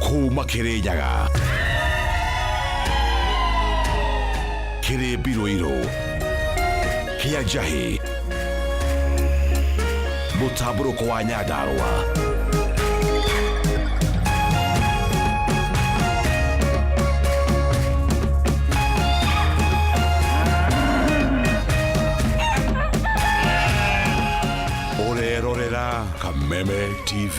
Kuma Kirinyaga, kĩrĩ mbirũirũ kĩa njahĩ, mũtambũrũko wa Nyandarũa. Ũrerorera Kameme TV.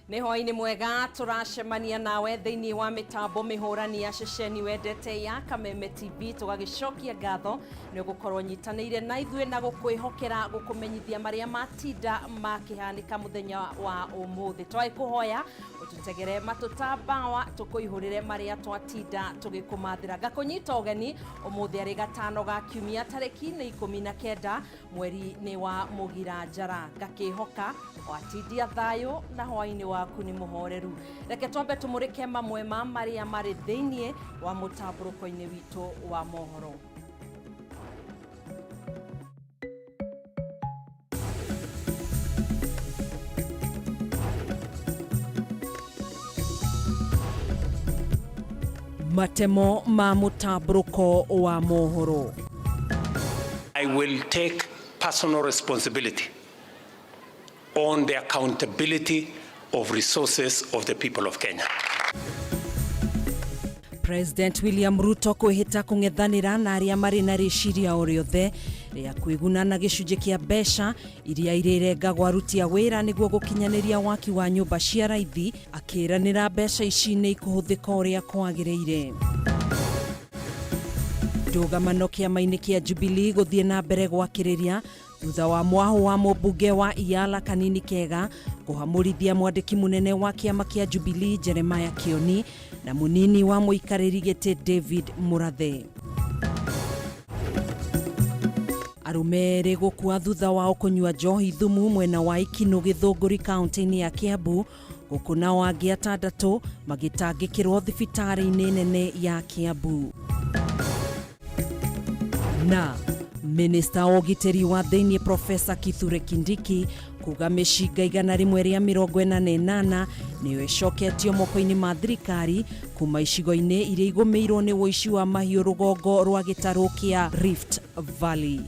Nĩ hwainĩ mwega, tũracemania nawe thĩinĩ wa mĩtambo mĩhũrani ya ceceni wendete ya Kameme TV, tũgagĩcokia ngatho nĩ ũgũkorwo nyitanĩire na ithuĩ na gũkwĩhokera gũkũmenyithia marĩa matinda makĩhanĩka mũthenya wa ũmũthĩ. Twagĩkũhoya ũtũtegere matũ ta mbawa tũkũihũrĩre marĩa twatinda tũgĩkũmathĩra. Ngakũnyita ũgeni ũmũthĩ arĩ gatano ga kiumia, tarĩki nĩ 19, mweri nĩ wa mũgira njara. Ngakĩhoka watindia thayũ na hwainĩ waku nĩ mũhoreru. Reke twambe tũmũrĩke mamwe ma marĩa marĩ thĩinĩ wa mũtambũrũko-inĩ witũ wa mohoro. Matemo ma mũtambũrũko wa mohoro. I will take personal responsibility on the accountability of resources of the people of Kenya. President William Ruto kwĩhĩta kũng'ethanĩra na arĩa marĩ na rĩciria o rĩothe rĩa kwĩguna na gĩcunjĩ kĩa mbeca iria irĩrengagwo aruti a wĩra nĩguo gũkinyanĩria waki wa nyũmba cia raithi, akĩranĩra mbeca ici nĩ ikũhũthĩka ũrĩa kwagĩrĩire. Ndũgamano kĩama-inĩ kĩa Jubilee gũthiĩ na mbere gwakĩrĩria thutha wa mwahũ wa mũmbunge wa Iyala Kanini Kega kũhamũrithia mwandĩki mũnene wa kĩama kĩa Jubilee Jeremiah Kioni na mũnini wa mũikarĩri gĩtĩ David Murathe. Arũme erĩ gũkua thutha wao kũnyua njohi thumu mwena wa Ikinũ Gĩthũngũri kaunti-inĩ ya Kiambu, gũkũ nao angĩ atandatũ magĩtangĩkĩrwo thibitarĩ-inĩ nene ya Kiambu. Na Minista wa ũgitĩri wa thĩinĩ Profesa Kithure Kindiki kuga mĩcinga 148 nĩyo ĩcoketio moko-inĩ ma thirikari kuma icigo-inĩ iria igũmĩirwo nĩ ũici wa mahiũ rũgongo rwa gĩtarũ kĩa Rift Valley.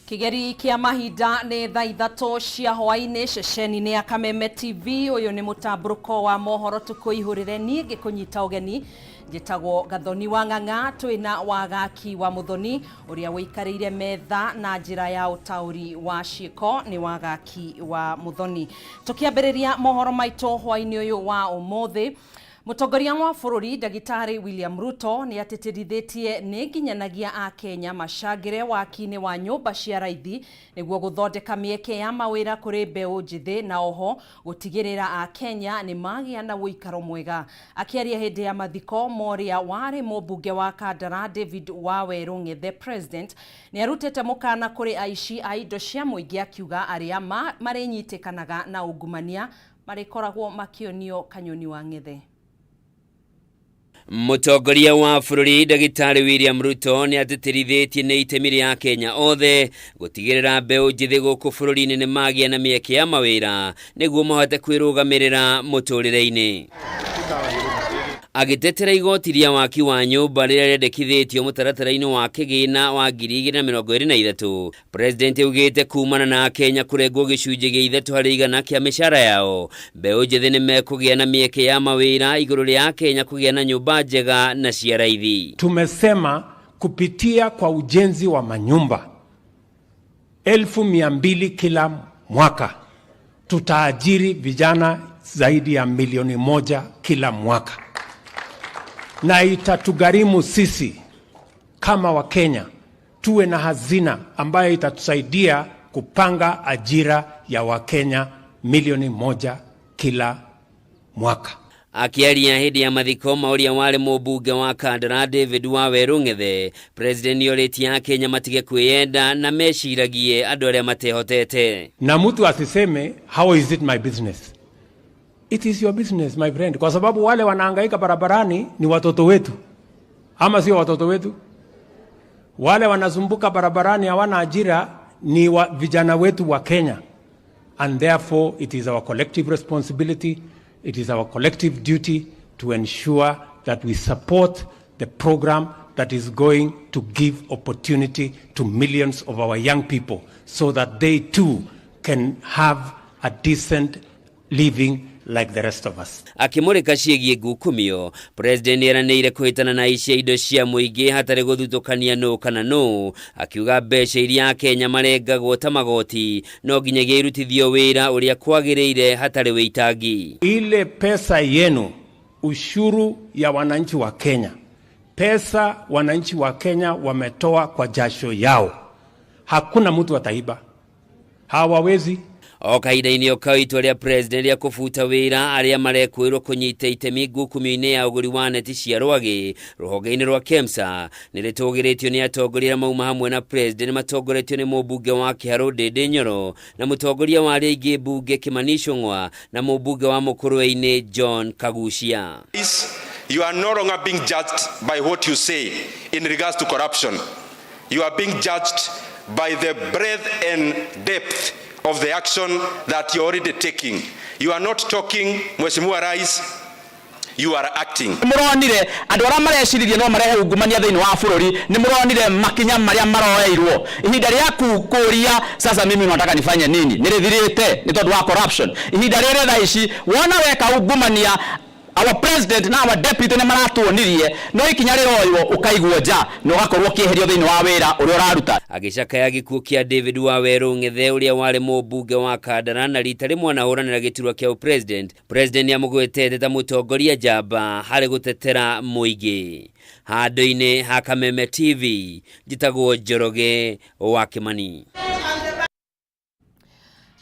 Kĩgeri kĩa mahinda nĩ thaa 3 cia hwaĩ-inĩ ceceni-inĩ ya Kameme TV. Ũyũ nĩ mũtambũrũko wa mohoro tũkũihũrĩre, niĩ ngĩkũnyita ũgeni njĩtagwo Gathoni wa Ng'ang'a, twĩna Wagaki wa Mũthoni ũrĩa ũikarĩire metha na njĩra ya ũtaũri wa ciĩko nĩ Wagaki wa Mũthoni. Tũkĩambĩrĩria mohoro maitũ hwaĩ-inĩ ũyũ wa ũmũthĩ, Mũtongoria wa bũrũri Ndagĩtarĩ William Ruto nĩ atĩtĩrithĩtie nĩ nginyanagia Akenya macangĩre waki-inĩ wa nyũmba cia raithi nĩguo gũthondeka mĩeke ya mawĩra kũrĩ mbeũ njĩthĩ na oho gũtigĩrĩra Akenya nĩ magĩa na ũikaro mwega. Akĩaria hĩndĩ ya mathiko ma ũrĩa warĩ mũmbunge wa Kandara David Wawerũ Ng'ethe President nĩ arutĩte mũkana kũrĩ aici a indo cia mũingĩ akiuga arĩa marĩnyitĩkanaga na ungumania marĩkoragwo makĩonio kanyoni wa ng'ethe. Mũtongoria wa bũrũri Ndagĩtarĩ William Ruto nĩ atĩtĩrithĩtie nĩ itemi rĩa Akenya othe gũtigĩrĩra mbeũ njĩthĩ gũkũ bũrũri-inĩ nĩ magĩa na mĩeke ya mawĩra nĩguo mahote kwĩrũgamĩrĩra mũtũrĩre-inĩ. Agĩtetera igoti rĩa waki wa nyũmba rĩrĩa rĩendekithĩtio mũtaratara-inĩ wa kĩgĩna wa 2023, President augĩte kumana na Kenya kũrengwo gĩcunjĩ gĩa 3% kĩa mĩcara yao, mbeũ njĩthĩ nĩmekũgĩa na mĩeke ya mawĩra igũrũ rĩa Kenya kũgĩa na nyũmba njega na cia raithi. Tumesema kupitia kwa ujenzi wa manyumba 200,000 kila mwaka tutaajiri vijana zaidi ya 1 milioni kila mwaka, na itatugharimu sisi kama Wakenya tuwe na hazina ambayo itatusaidia kupanga ajira ya Wakenya 1 milioni kila mwaka. Akiaria hĩndĩ ya mathiko ma ũrĩa warĩ mũmbunge wa Kandara David Waweru Ng'ethe, President nĩorĩtie Akenya matige kwĩyenda na meciragie andũ arĩa matehotete. Na mtu asiseme how is it my business. It is your business, my friend, kwa sababu wale wanahangaika barabarani ni watoto wetu, ama sio watoto wetu? Wale wanazumbuka barabarani hawana ajira ni vijana wetu wa Kenya. And therefore it is our collective responsibility, it is our collective duty to ensure that we support the program that is going to give opportunity to millions of our young people so that they too can have a decent living like the rest of us. Akimurika ciĩgiĩ ngukumio, President nĩeranĩire kũhĩtana na ici indo cia mũingĩ hatarĩ gũthutũkania nũ kana nũ, akiuga mbeca iria Akenya marengagwo ta magoti no nginyagia irutithio wĩra ũrĩa kwagĩrĩire hatarĩ wĩitangi. Ile pesa yenu, ushuru ya wananchi wa Kenya, pesa wananchi wa Kenya wametoa kwa jasho yao, hakuna mtu ataiba, hawawezi. O kahinda-inĩ o kau itua rĩa President rĩa kũbuta wĩra arĩa marekwĩrwo kũnyita itemi ngukumio-inĩ ya ũgũri wa neti cia rwagĩ rũhonge-inĩ rwa KEMSA nĩ rĩtũgĩrĩtio nĩ atongoria arĩa mauma hamwe na President matongoretio nĩ mũmbunge wa Kĩharũ Ndĩndĩ Nyoro na mũtongoria wa arĩa aingĩ mbunge Kĩmani Ichung'wa na mũmbunge wa Mũkũrwe-inĩ John Kagucia. You are no longer being judged by what you say in regards to corruption. You are being judged by the breadth and depth of the action that you're already taking. You are not talking, Mheshimiwa Rais, you are acting. Muronire andu aria mareciririe no marehe ungumania thiini wa bururi, ni muronire makinya maria maroeirwo. Ihinda ria kuria sasa mimi nataka nifanye nini nirithirite ni tondu wa corruption. Ihinda riri thaa ici wona weka ungumania, our president na our deputy ni maratuonirie no ikinya riroywo ukaigwo nja na ugakorwo ukieherio thiini wa wira uria uraruta. Agĩcakaya gĩkuũ kĩa David Waweru Ng'ethe ũrĩa warĩ mũmbunge wa Kandara na rita rĩmwe anahũranĩra gĩturwa kĩa ũpresident, President nĩamũgwetete ta mũtongoria njamba harĩ gũtetera mũingĩ. Handũ-inĩ ha Kameme TV, njĩtagwo Njoroge wa Kĩmani.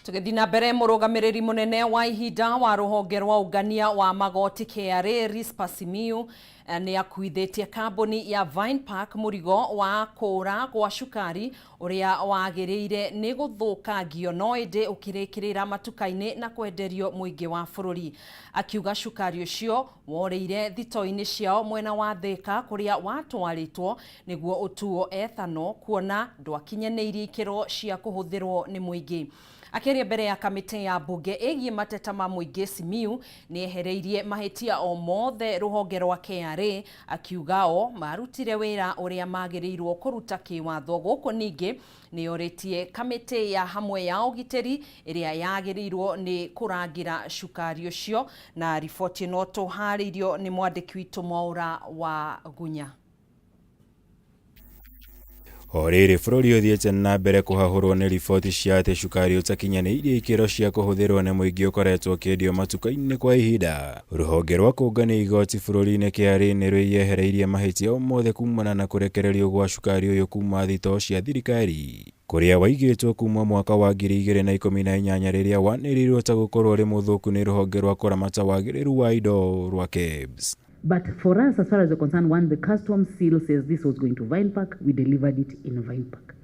Tũgĩthiĩ na mbere, mũrũgamĩrĩri mũnene wa ihinda wa rũhonge rwa ũngania wa magoti KRA Risper Simiyu nĩ akuithĩtie kambuni ya Vine Park mũrigo wa kũũra gwa cukari ũrĩa wagĩrĩire nĩ gũthũkangio no ĩndĩ ũkĩrĩkĩrĩra matuka-inĩ na kwenderio mũingĩ wa bũrũri. Akiuga cukari ũcio worĩire thito-inĩ ciao mwena wa Thika kũrĩa watwarĩtwo nĩguo ũtuo ethanol kuona ndwakinyanĩirie ikĩro cia kũhũthĩrwo nĩ mũingĩ. Akĩaria mbere ya kamĩtĩ ya mbunge ĩgiĩ mateta ma mũingĩ, Simiyu nĩ ehereirie mahĩtia o mothe rũhonge rwa KRA, akiuga o marutire wĩra ũrĩa magĩrĩirwo kũruta kĩwatho. Gũkũ ningĩ nĩ orĩtie kamĩtĩ ya hamwe ya ũgitĩri ĩrĩa yagĩrĩirwo nĩ kũrangĩra cukari ũcio. Na riboti ĩno tũharĩirio nĩ mwandĩki witũ Mwaũra wa Gunya. O rĩrĩ bũrũri ũthiĩte na mbere kũhahũrwo nĩ riboti cia atĩ cukari ũtakinyanĩirie ikĩro cia kũhũthĩrwo nĩ mũingĩ ũkoretwo ũkĩendio matuka-inĩ kwa ihinda. Rũhonge rwa kũngania igoti bũrũri-inĩ KRA nĩ rwĩyehereirie mahĩtia o mothe kumana na kũrekererio gwa cukari ũyũ kuma thitoo cia thirikari kũrĩa waigĩtwo kuma mwaka wa 2018 rĩrĩa wanĩrĩirwo ta gũkorwo ũrĩ mũthũku nĩ rũhonge rwa kũramata wagĩrĩru wa indo rwa KEBS. But for us, as far as we're concerned, one, the customs seal says this was going to Vine Park. We delivered it in Vine Park.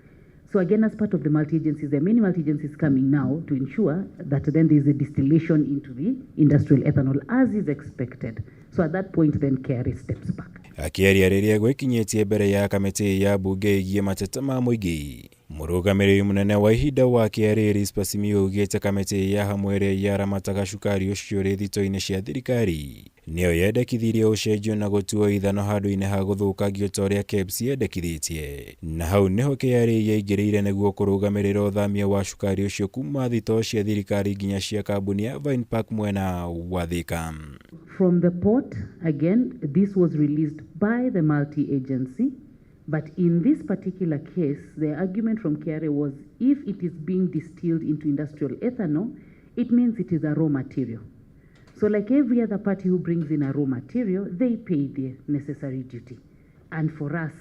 So again, as part of the multi-agencies, there are many multi-agencies coming now to ensure that then there is a distillation into the industrial ethanol as is expected. So at that point, then KRA steps back. Akĩaria rĩrĩa gwĩkinyĩtie mbere ya kamĩtĩ ya mbunge ĩgiĩ mateta ma mũingĩ, Mũrũgamĩrĩri mũnene wa ihinda wa KRA Risper Simiyu augĩte kamĩtĩ ya hamwe ĩrĩa yaramataga cukari ũcio ũrĩ thito-inĩ cia thirikari nĩyo yendekithirie ũcenjio na gũtuo ithano handũ-inĩ ha gũthũkangio ta ũrĩa KEBS yendekithĩtie, na hau nĩho KRA yaingĩrĩire nĩguo kũrũgamĩrĩra ũthamia wa cukari ũcio kuma thitoo cia thirikari nginya cia kambuni ya Vine Park mwena wa Thika. From the port, again, this was released by the multi-agency, but in this particular case, the argument from KRA was if it is being distilled into industrial ethanol, it means it is a raw material. So like every other party who brings in a raw material, they pay the necessary duty. And for us,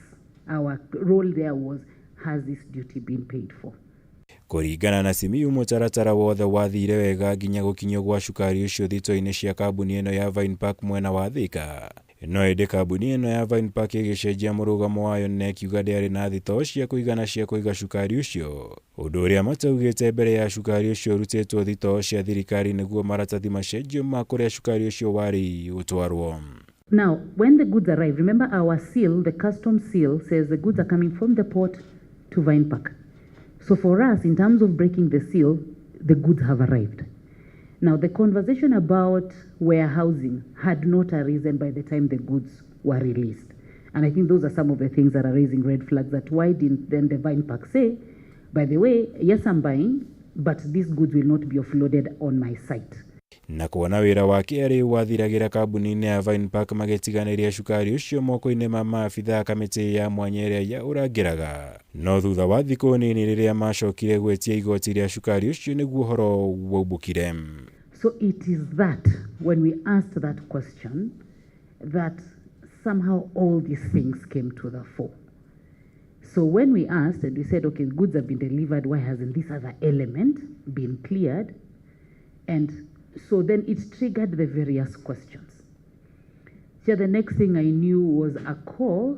our role there was, has this duty been paid for? Kũringana na Simiyu, mũtaratara wothe wathire wega nginya gũkinyio gwa cukari ũcio thito-inĩ cia kambuni ĩno ya Vine Park mwena wa Thika. No ĩndĩ kambuni ĩno ya Vine Park ĩgĩcenjia mũrũgamo wayo na ĩkiuga ndĩarĩ na thitoo cia kũigana cia kũiga cukari ũcio, ũndũ ũrĩa mataugĩte mbere ya cukari ũcio ũrutĩtwo thitoo cia thirikari nĩguo maratathi macenjio ma kũrĩa cukari ũcio warĩ ũtwarwo. Now, when the goods arrive, remember our seal, the custom seal, says the goods are coming from the port to Vine Park. So for us, in terms of breaking the seal, the goods have arrived. Now, the conversation about warehousing had not arisen by the time the goods were released. And I think those are some of the things that are raising red flags, that why didn't then the Vine Park say, by the way, yes, I'm buying, but these goods will not be offloaded on my site. Na kuona wĩra wa KRA wathiragĩra kambuni-inĩ ya Vine Park magĩtiganĩria cukari ũcio moko-inĩ ma maabithaa a kamĩtĩ ya mwanya ĩrĩa ya ũrangĩraga. No thutha wa thikũ nini rĩrĩa macokire gwĩtia igoti rĩa cukari ũcio nĩguo ũhoro waumbũkire. So it is that when we asked that question that somehow all these things came to the fore. So when we asked and we said, okay, goods have been delivered, why hasn't this other element been cleared? And so then it triggered the various questions. So the next thing I knew was a call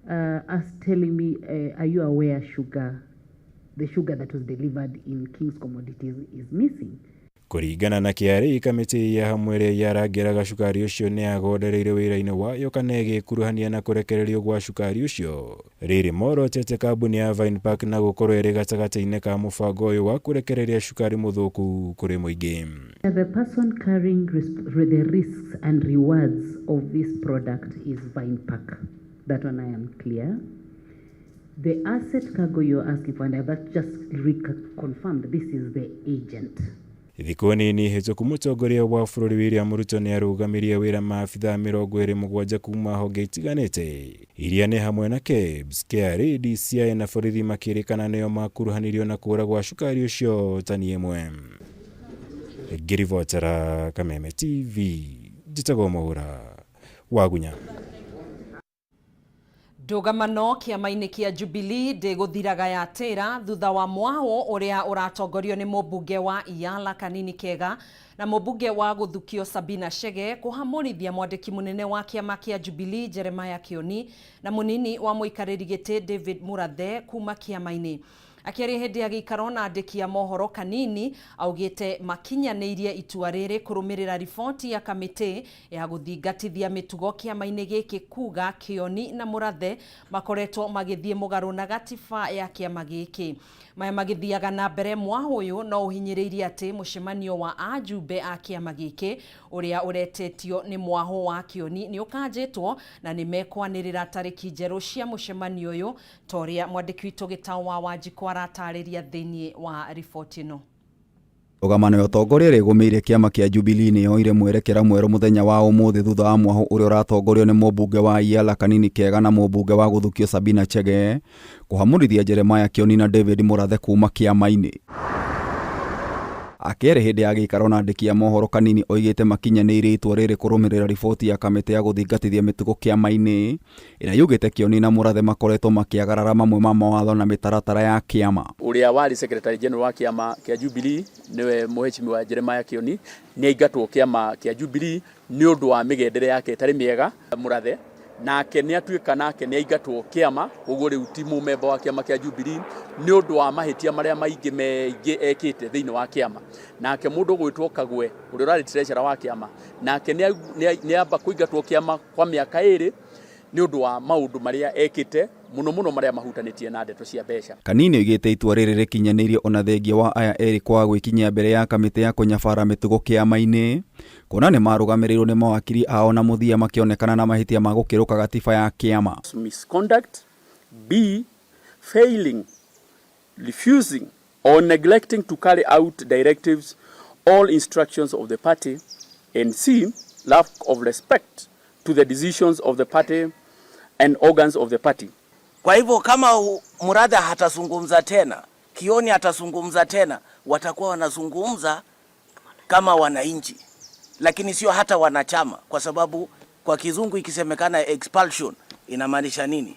us telling me, are you aware the sugar that was delivered in King's Commodities is missing? Kũringana na KRA, kamĩtĩ ya hamwe ĩrĩa yarangĩraga cukari ũcio nĩ yagondereire wĩra-inĩ wayo kana ĩgĩkuruhania na kũrekererio gwa cukari ũcio. Rĩrĩ morotete kambuni ya Vine Park na gũkorwo ĩrĩ gatagatĩ-inĩ ka mũbango ũyũ wa kũrekereria cukari mũthũku kũrĩ mũingĩ. The person carrying the risks and rewards of this product is Vine Park. That one I am clear. The asset cargo you're asking for, and I've just reconfirmed, this is the agent. Thikũ nini hĩtũku mũtongoria wa bũrũri William Ruto nĩ arũgamirie wĩra maabithaa 27 kuma honge itiganĩte iria nĩ hamwe na KEBS, KRA, DCI na borithi makĩrĩkana nĩo makuruhanirio na kũra gwa cukari ũcio tani ĩmwe. Ngĩribotera Kameme TV, njĩtagwo Mwaura Wagunya. Ndũgamano kĩama-inĩ kĩa Jubilee ndĩgũthiraga ya tĩra thutha wa mwaho ũrĩa ũratongorio nĩ mũmbunge wa Iyala Kanini Kega na mũmbunge wa Gũthukio Sabina Chege kũhamũrithia mwandĩki mũnene wa kĩama kĩa Jubilee Jeremiah Kioni na mũnini wa mũikarĩri gĩtĩ David Murathe kuma kĩama-inĩ. Akĩaria hĩndĩ ya gĩikaro na andĩki a mohoro Kanini augĩte makinyanĩirie itua rĩrĩ kũrũmĩrĩra riboti ya kamĩtĩ ya gũthingatithia mĩtugo kĩama-inĩ gĩkĩ kuga Kioni na Murathe makoretwo magĩthiĩ mũgarũ na gatiba ya kĩama gĩkĩ. Maya magĩthiaga na mbere mwaho ũyũ no ũhinyĩrĩirie atĩ mũcemanio wa ajumbe a kĩama gĩkĩ ũrĩa ũretetio nĩ mwaho wa Kioni nĩ ũkanjĩtwo na nĩ mekwanĩrĩra tarĩki njerũ cia mũcemanio ũyũ ta ũrĩa mwandĩki witũ Gĩtaũ wa Wanjikũ aratarĩria thĩinĩ wa riboti ĩno. Rũgamano ya ũtongoria ĩrĩa ĩgũmĩire kĩama kĩa Jubilee nĩ yoire mwerekera mwerũ mũthenya wa ũmũthĩ thutha wa mwaho ũrĩa ũratongorio nĩ mũmbunge wa Iyala Kanini Kega na mũmbunge wa Gũthukio Sabina Chege kũhamũrithia Jeremiah Kioni na David Murathe kuma kĩama-inĩ. Akĩaria hĩndĩ ya gĩikaro na andĩki a mohoro Kanini oigĩte makinyanĩirie itua rĩrĩ kũrũmĩrĩra riboti ya kamĩtĩ ya gũthingatithia mĩtugo kĩama-inĩ ĩrĩa yugĩte Kioni na Murathe makoretwo makĩagarara mamwe ma mawatho na mĩtaratara ya kĩama. Ũrĩa warĩ secretary general wa kĩama kĩa Jubilee nĩwe mũheshimiwa Jeremiah Kioni nĩ aingatwo kĩama kĩa Jubilee nĩ ũndũ wa mĩgendere yake ĩtarĩ mĩega. Murathe nake nĩ atuĩka nake nĩ aingatwo kĩama, ũguo rĩu ti mũmemba wa kĩama kĩa Jubilee nĩ ũndũ wa mahĩtia marĩa maingĩ maingĩ ekĩte thĩinĩ wa kĩama. Nake mũndũ ũgwĩtwo Kagwe ũrĩa ũrarĩ treasurer wa kĩama nake nĩ amba kũingatwo kĩama kwa mĩaka ĩrĩ Nĩ ũndũ wa maũndũ marĩa ekĩte mũno mũno marĩa mahutanĩtie na ndeto cia mbeca. Kanini oigĩte itua rĩrĩ rĩkinyanĩirie ona thengia wa aya erĩ kwaga gwĩkinyia mbere ya kamĩtĩ ya kũnyabara mĩtugo kĩama-inĩ, kuona nĩ marũgamĩrĩirwo nĩ mawakiri ao na mũthia makĩonekana na mahĩtia ma gũkĩrũka gatiba ya kĩama. Misconduct, B, failing, refusing or neglecting to carry out directives or instructions of the party, and C, lack of respect to the decisions of the party and organs of the party. Kwa hivyo kama Murathe hatazungumza tena, Kioni hatazungumza tena, watakuwa wanazungumza kama wananchi, lakini sio hata wanachama, kwa sababu kwa kizungu ikisemekana expulsion inamaanisha nini?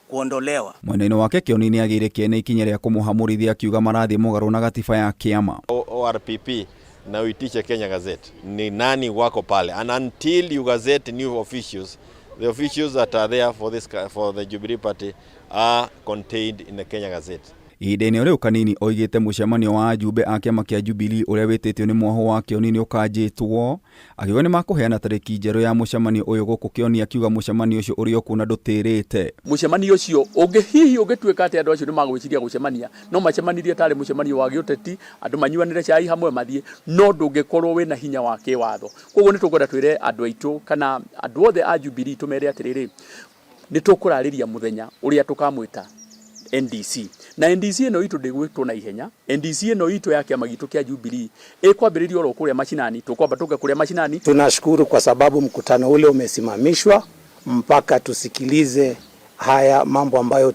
Kuondolewa. Mwena-inĩ wake Kĩoni nĩ agĩire kĩene ikinya rĩa kũmũhamũrithia akiuga marathiĩ mũgarũ na gatiba ya kĩama. ORPP na uitishe Kenya Gazette ni nani wako pale, and until you gazette new officials, the officials that are there for this, for the Jubilee Party are contained in the Kenya Gazette. Ihinda-inĩ o rĩu Kanini oigĩte mũcemanio wa ajumbe a kĩama kĩa Jubilee ũrĩa wĩtĩtio nĩ mwahũ wa Kĩoni nĩ ũkanjĩtwo, akiuga nĩ makũheana tarĩki njerũ ya mũcemanio ũyũ gũkũ Kĩoni akiuga mũcemanio ũcio ũrĩ o kuo na ndũtĩrĩte. Mũcemanio ũcio ũngĩ hihi ũngĩtuĩka atĩ andũ acio nĩ magwĩciria gũcemania, no macemanirie tarĩ mũcemanio wa gĩũteti, andũ manyuanĩre cai hamwe mathiĩ, no ndũngĩkorwo wĩna hinya wa kĩwatho. Koguo nĩ tũkwenda twĩre andũ aitũ kana andũ othe a Jubilee tũmere atĩrĩrĩ, nĩ tũkũrarĩria mũthenya ũrĩa tũkamwĩta NDC. Na NDC ĩno itũ ndĩgwĩtwo na ihenya. NDC ĩno itũ ya kĩama gitũ kĩa Jubilee ĩkwambĩrĩrio oro kũrĩa mashinani, tũkwamba tũke kũrĩa mashinani. Tunashukuru kwa sababu mkutano ule umesimamishwa mpaka tusikilize haya mambo ambayo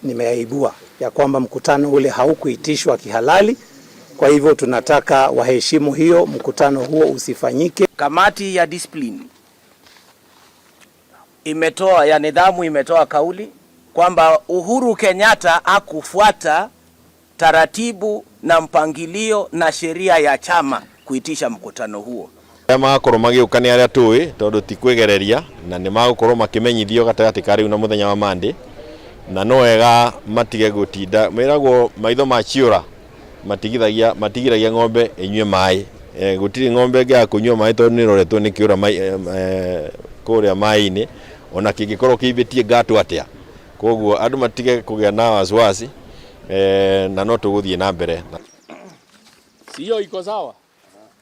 nimeyaibua ya kwamba mkutano ule haukuitishwa kihalali. Kwa hivyo tunataka waheshimu hiyo, mkutano huo usifanyike. Kamati ya discipline imetoa, ya nidhamu imetoa kauli kwamba Uhuru Kenyatta hakufuata taratibu na mpangilio na sheria ya chama kuitisha mkutano huo. Arĩa magakorwo magĩũka nĩ arĩa tũĩ tondũ ti kwĩgereria na nĩ magũkorwo makĩmenyithio gatagatĩ ka rĩu na mũthenya wa Monday, na no wega matige gũtinda meragwo maitho ma ciũra matigiragia ng'ombe ĩnyue maĩ. Gũtirĩ ng'ombe ĩngĩaga kũnyua maĩ tondũ nĩ ĩroretwo nĩ kĩũra kũrĩa maĩ-inĩ, ona kĩngĩkorwo kĩimbĩtie ngatũ atĩa. Koguo andũ matige kũgĩa na wasiwasi, na no tũgũthiĩ na mbere. Sio iko sawa?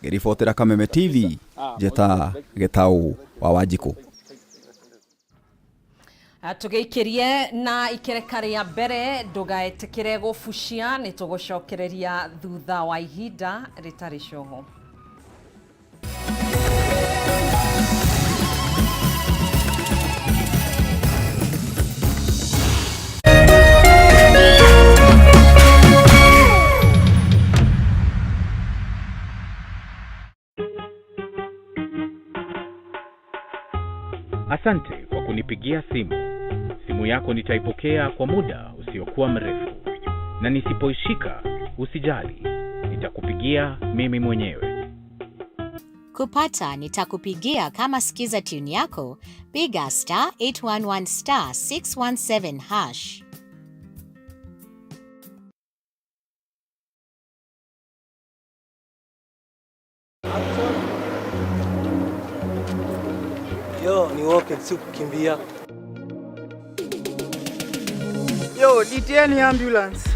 Ngĩribotera Kameme TV, njĩta Gĩtaũ wa Wanjikũ. Tũgĩikĩrie na ikereka rĩa mbere, ndũgaĩtĩkĩre gũbucia, nĩ tũgũcokereria thutha wa ihinda rĩtarĩ coho. Asante kwa kunipigia simu. Simu yako nitaipokea kwa muda usiokuwa mrefu, na nisipoishika usijali, nitakupigia mimi mwenyewe. Kupata nitakupigia kama sikiza tune yako, piga star 811 star 617 hash. Yo, ni walking, si kukimbia. Yo, nitieni ambulance.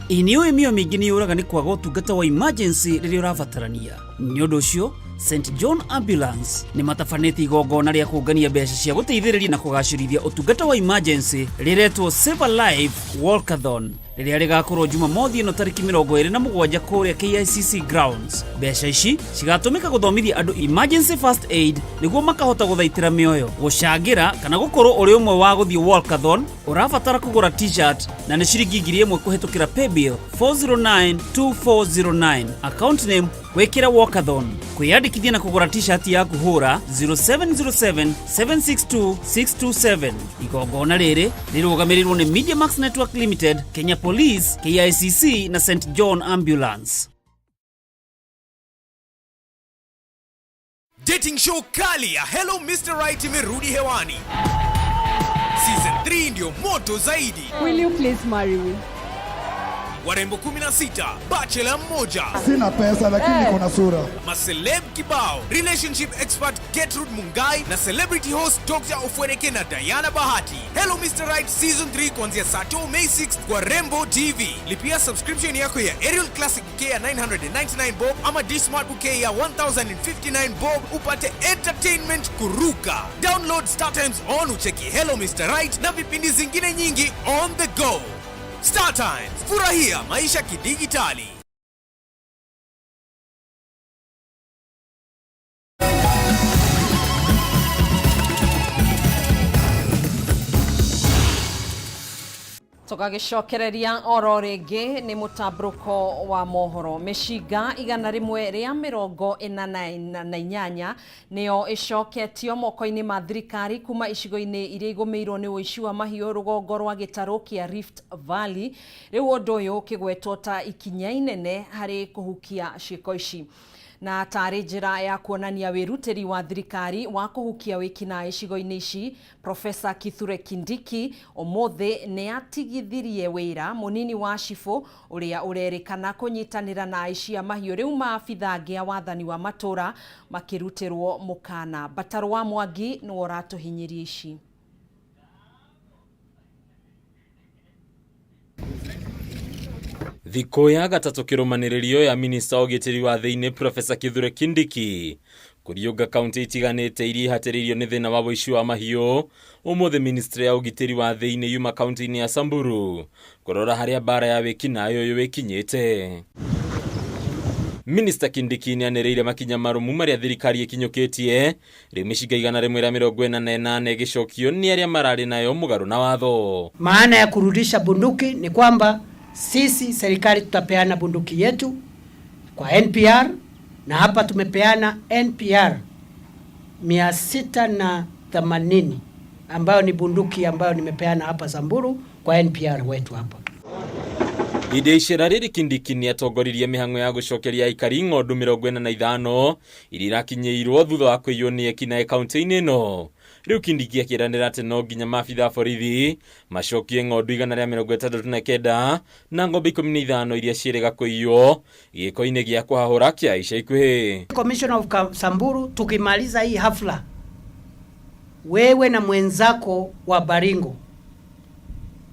Ĩ nĩ ũĩ mĩoyo mĩingĩ nĩ yũraga nĩ kwaga ũtungata wa emergency rĩrĩa ũrabatarania. Nĩ ũndũ ũcio, St John Ambulance nĩ matabanĩtie igongona rĩa kũngania mbeca cia gũteithĩrĩria na kũgacĩrithia ũtungata wa emergency rĩretwo Save a Life Walkathon rĩrĩa rĩgakorwo Jumamothi ĩno tarĩki 27 kũrĩa KICC grounds. Mbeca ici cigatũmĩka gũthomithia andũ emergency first aid nĩguo makahota gũthaitĩra mĩoyo, gũcangĩra kana gũkorwo ũrĩ ũmwe wa gũthiĩ walkathon. Ũrabatara kũgũra t-shirt na nĩ ciringi 1000 kũhĩtũkĩra paybill 4092409, account name wĩkĩre walkathon. Kwĩyandĩkithia na kũgũra t-shirt yaku hũra 0707 762 627. Igongona rĩrĩ rĩrũgamĩrĩirwo nĩ Mediamax Network Limited, Kenya Police, KICC na St John Ambulance. Dating show kali ya Hello Mr. Right imerudi hewani. Season 3 ndio moto zaidi. Will you please marry me? Warembo 16, bachelor mmoja. Sina pesa lakini niko na sura. Maceleb kibao, relationship expert Gertrude Mungai na celebrity host Dr. Ofwereke na Diana Bahati. Hello Mr. Right season 3 kuanzia Sato May 6 kwa Rembo TV. Lipia subscription yako ya Aerial Classic Bouquet ya 999 bob ama D Smart Bouquet ya 1059 bob upate entertainment kuruka. Download Star Times on ucheki Hello Mr. Right na vipindi zingine nyingi on the go. Star Times, furahia maisha kidijitali. Tũgagĩcokereria oro rĩngĩ nĩ mũtambũrũko wa mohoro. Mĩcinga 148 nĩyo ĩcoketio moko-inĩ ma thirikari kuma icigo-inĩ iria igũmĩirwo nĩ ũici wa mahiũ rũgongo rwa gĩtarũ kĩa Rift Valley. Rĩu ũndũ ũyũ ũkĩgwetwo ta ikinya inene harĩ kũhukia ciĩko ici na tarĩ njĩra ya kuonania wĩrutĩri wa thirikari wa kũhukia wĩkinaĩ icigo-inĩ ici. Profesa Kithure Kindiki ũmũthĩ nĩ atigithirie wĩra mũnini wa cibũ ũrĩa ũrerĩkana kũnyitanĩra na aici a mahiũ. Rĩu maabitha angĩ a wathani wa matũra makĩrutĩrwo mũkana. Mbatarũ wa Mwangi nĩwe ũratũhinyĩria ici. Thikũ ya gatatũ kĩrũmanĩrĩrio ya minista wa ũgitĩri wa thĩinĩ Profesa Kithure Kindiki kũriũnga kaunti itiganĩte iria ihatĩrĩirio nĩ thĩna wa ũici wa mahiũ. Ũmũthĩ ministry ya ũgitĩri wa thĩinĩ yuma kaunti-inĩ ya Samburu kũrora harĩa mbara ya wĩkinaĩ ũyũ ĩkinyĩte. Minista Kindiki nĩanĩrĩire makinya marũmu marĩa thirikari ĩkinyũkĩtie. Rĩu mĩcinga 148 ĩgĩcokio nĩ arĩa mararĩ nayo mũgarũ na watho. Maana ya kurudisha bunduki ni kwamba sisi serikali tutapeana bunduki yetu kwa NPR, na hapa tumepeana NPR 680 ambayo ni bunduki ambayo nimepeana hapa Samburu kwa NPR wetu hapa. Hĩndĩ ya icera rĩrĩ Kindiki nĩatongoririe mĩhang'o ya gũcokeria aikari ng'ondu 45 iria irakinyĩirwo thutha wa kũiywo nĩ ekinaĩ kaunti-inĩ ĩno. Rĩu Kindiki akĩranĩra atĩ no nginya maabitha a borithi macokie ng'ondu 169 na ng'ombe 15 iria ciĩrĩga kũiywo gĩko-inĩ gĩa kũhahũra kĩa ica ikuhĩ. Commissioner of Samburu, tukimaliza hii hafla, wewe na mwenzako wa Baringo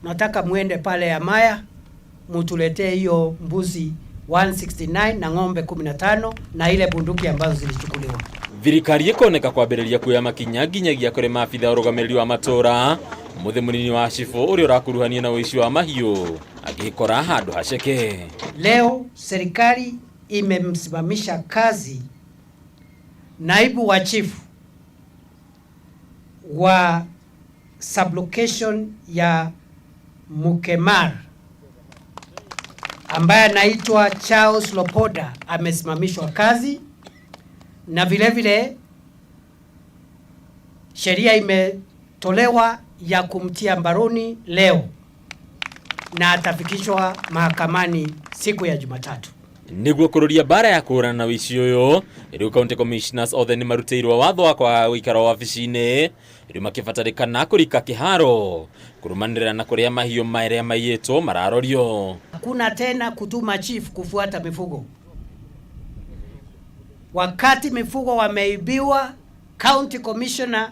nataka muende pale ya Maya mutuletee hiyo mbuzi 169 na ng'ombe 15 na ile bunduki ambazo zilichukuliwa. Thirikari ĩkoneka kwambĩrĩria kuoya makinya nginyagia kũrĩ maabitha ũrũgamĩrĩri wa matũra. Mũthĩ mũnini wa cibũ ũrĩa ũrakuruhania na ũici wa mahiũ agĩkora handũ haceke. Leo serikali imemsimamisha kazi naibu wa chifu wa sublocation ya Mukemar ambaye anaitwa Charles Lopoda, amesimamishwa kazi, na vile vile sheria imetolewa ya kumtia mbaroni leo na atafikishwa mahakamani siku ya Jumatatu. Nĩguo kũrũria mbara ya kũhũrana na ũici ũyũ, rĩu county commissioners othe nĩ marutĩirwo watho wa kwaga gũikara wabici-inĩ, rĩu makĩbatarĩkana kũrika kĩharo kũrũmanĩrĩra na kũrĩa mahiũ marĩa maiyĩtwo mararorio. Hakuna tena kutuma chief kufuata mifugo. Wakati mifugo wameibiwa, county commissioner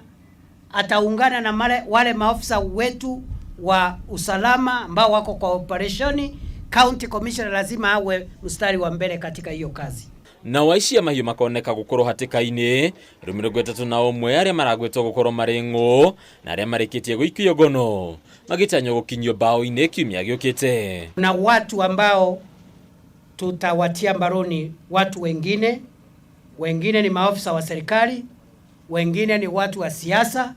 ataungana na wale maofisa wetu wa usalama ambao wako kwa opereshoni. County commissioner lazima awe mstari wa mbele katika hiyo kazi. Na waici a mahiũ makoneka gũkorwo hatĩka-inĩ, rĩu 31 arĩa maragwetwo gũkorwo marĩ ng'ũ na arĩa marĩkĩtie gũikio ngono magĩtanywo gũkinyio mbaũ-inĩ kiumia gĩũkĩte. Na watu ambao tutawatia mbaroni watu wengine, wengine ni maofisa wa serikali, wengine ni watu wa siasa,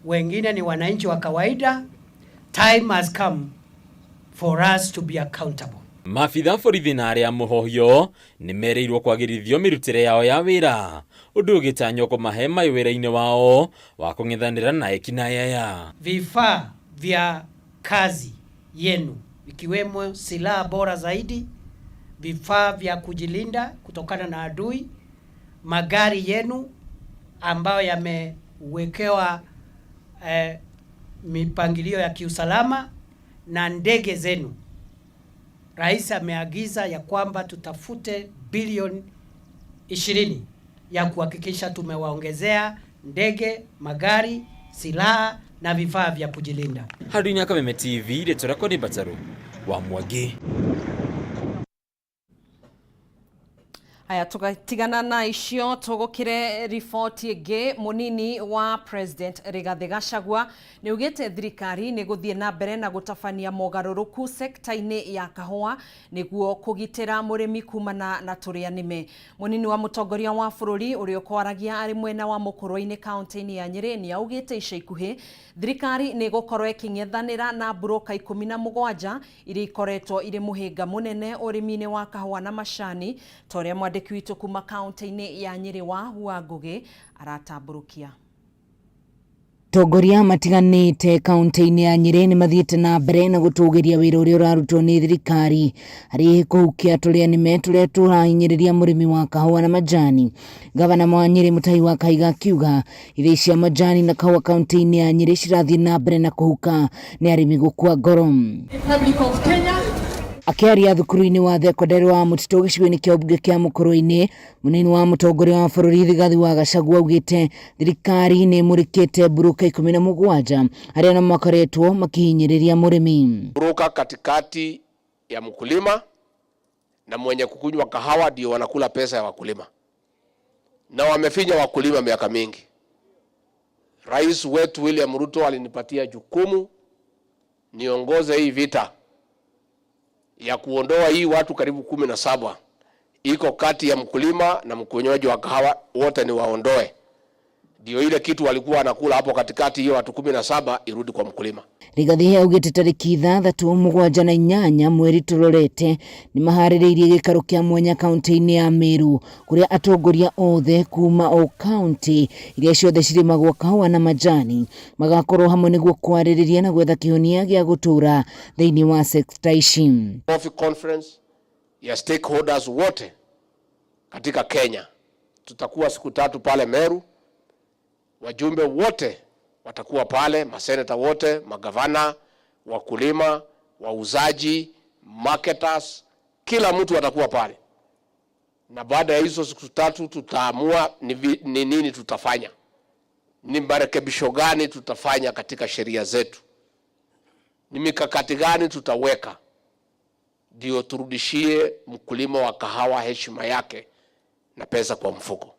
wengine ni wananchi wa kawaida. Time has come for us to be accountable. Maabitha borithi na arĩa mũhohio nĩ merĩirwo kwagĩrithio mĩrutĩre yao ya wĩra, ũndũ ũgĩtanywo kũmahe mayũ wĩra-inĩ wao wa kũng'ethanĩra na ekinaĩ aya. Vifaa vya kazi yenu ikiwemo silaha bora zaidi, vifaa vya kujilinda kutokana na adui, magari yenu ambayo yamewekewa mipangilio ya kiusalama na ndege zenu. Rais ameagiza ya kwamba tutafute bilioni 20 ya kuhakikisha tumewaongezea ndege, magari, silaha na vifaa vya kujilinda. Handũ-inĩ ya Kameme TV, rĩtwa rĩakwa nĩ Mbatarũ wa Mwangi. Aya, tugatigana na icio tugukire riboti ĩngĩ. Mũnini wa President Rigathi Gachagua nĩ augĩte thirikari nĩ gũthiĩ na mbere na gũtabania mogarũrũku sekta-inĩ ya kahũa nĩguo kũgitĩra mũrĩmi kumana na tũrĩa nĩme. Mũnini wa mũtongoria wa bũrũri ũrĩa ũkwaragia arĩ mwena wa Mũkũrwe-inĩ kaunti-inĩ ya Nyĩrĩ nĩ augĩte ica ikuhĩ thirikari nĩ ĩgũkorwo ĩkĩng'ethanĩra na mburũka 17 iria ikoretwo irĩ mũhĩnga mũnene ũrĩmi-inĩ wa kahũa na macani, ta ũrĩa mwandĩki witũ kuma kaunti-inĩ ya Nyĩrĩ Wahua Ngũgĩ aratambũrũkia. Atongoria matiganĩte kaunti-inĩ ya Nyĩrĩ nĩ mathiĩte na mbere na gũtũgĩria wĩra ũrĩa ũrarutwo nĩ thirikari harĩ kũhukia tũrĩa nĩme tũrĩa tũrahinyĩrĩria mũrĩmi wa kahũa na majani. Gavana wa Nyĩrĩ Mutahi wa Kahiga akiuga ithĩi cia majani na kahũa kaunti-inĩ ya Nyĩrĩ cirathiĩ na mbere na kũhuka nĩ arĩmi gũkua ngoro. Republic of Kenya. Akĩaria thukuru-inĩ wa thekondarĩ wa Mũtitũ gĩcigo-inĩ kĩa ũmbunge kĩa Mũkũrwe-inĩ, mũnini wa mũtongoria wa bũrũri Rigathi wa Gachagua augĩte thirikari nĩ ĩmũrĩkĩte mburũka 17 arĩa nao makoretwo makĩhinyĩrĩria mũrĩmi. Mburũka katikati ya mkulima na mwenye kukunywa kahawa ndio wanakula pesa ya wakulima, na wamefinya wakulima miaka mingi. Rais wetu William Ruto alinipatia jukumu niongoze hii vita ya kuondoa hii watu karibu 17 iko kati ya mkulima na mkunywaji wa kahawa, wote ni waondoe, ndio ile kitu walikuwa wanakula hapo katikati, hiyo watu 17 irudi kwa mkulima. Rigathi augĩte tarĩki 6, 7 na 8 mweri tũrorete nĩ maharĩrĩirie gĩikaro kĩa mwanya kaunti-inĩ ya Meru kũrĩa atongoria othe kuma o kaunti iria ciothe cirĩmagwo kahũa na majani magakorwo hamwe nĩguo kwarĩrĩria na gwetha kĩhonia gĩa gũtũra thĩinĩ wa sekta ici. Coffee conference ya stakeholders wote katika Kenya, tutakuwa siku 3 pale Meru. Wajumbe wote watakuwa pale, maseneta wote, magavana, wakulima, wauzaji, marketers, kila mtu atakuwa pale. Na baada ya hizo siku 3 tutaamua ni nini tutafanya, ni marekebisho gani tutafanya katika sheria zetu, ni mikakati gani tutaweka ndio turudishie mkulima wa kahawa heshima yake na pesa kwa mfuko.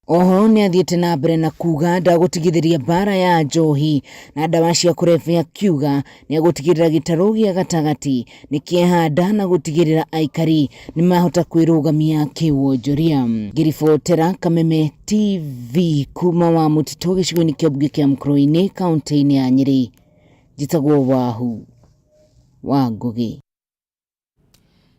Oho nĩ athiĩte na mbere na kuga ndagũtigithĩria mbara ya njohi na ndawa cia kũrebia, akiuga nĩ agũtigĩrĩra gĩtarũ gĩa gatagatĩ nĩ kĩehanda na gũtigĩrĩra aikari nĩ mahota kwĩrũgamia kĩwonjoria. Ngĩribotera Kameme TV kuma wa Mũtitũ gĩcigo-inĩ kĩa mbunge kĩa Mũkũrwe-inĩ kaunti-inĩ ya Nyĩrĩ, njĩtagwo Wahu wa Ngũgĩ.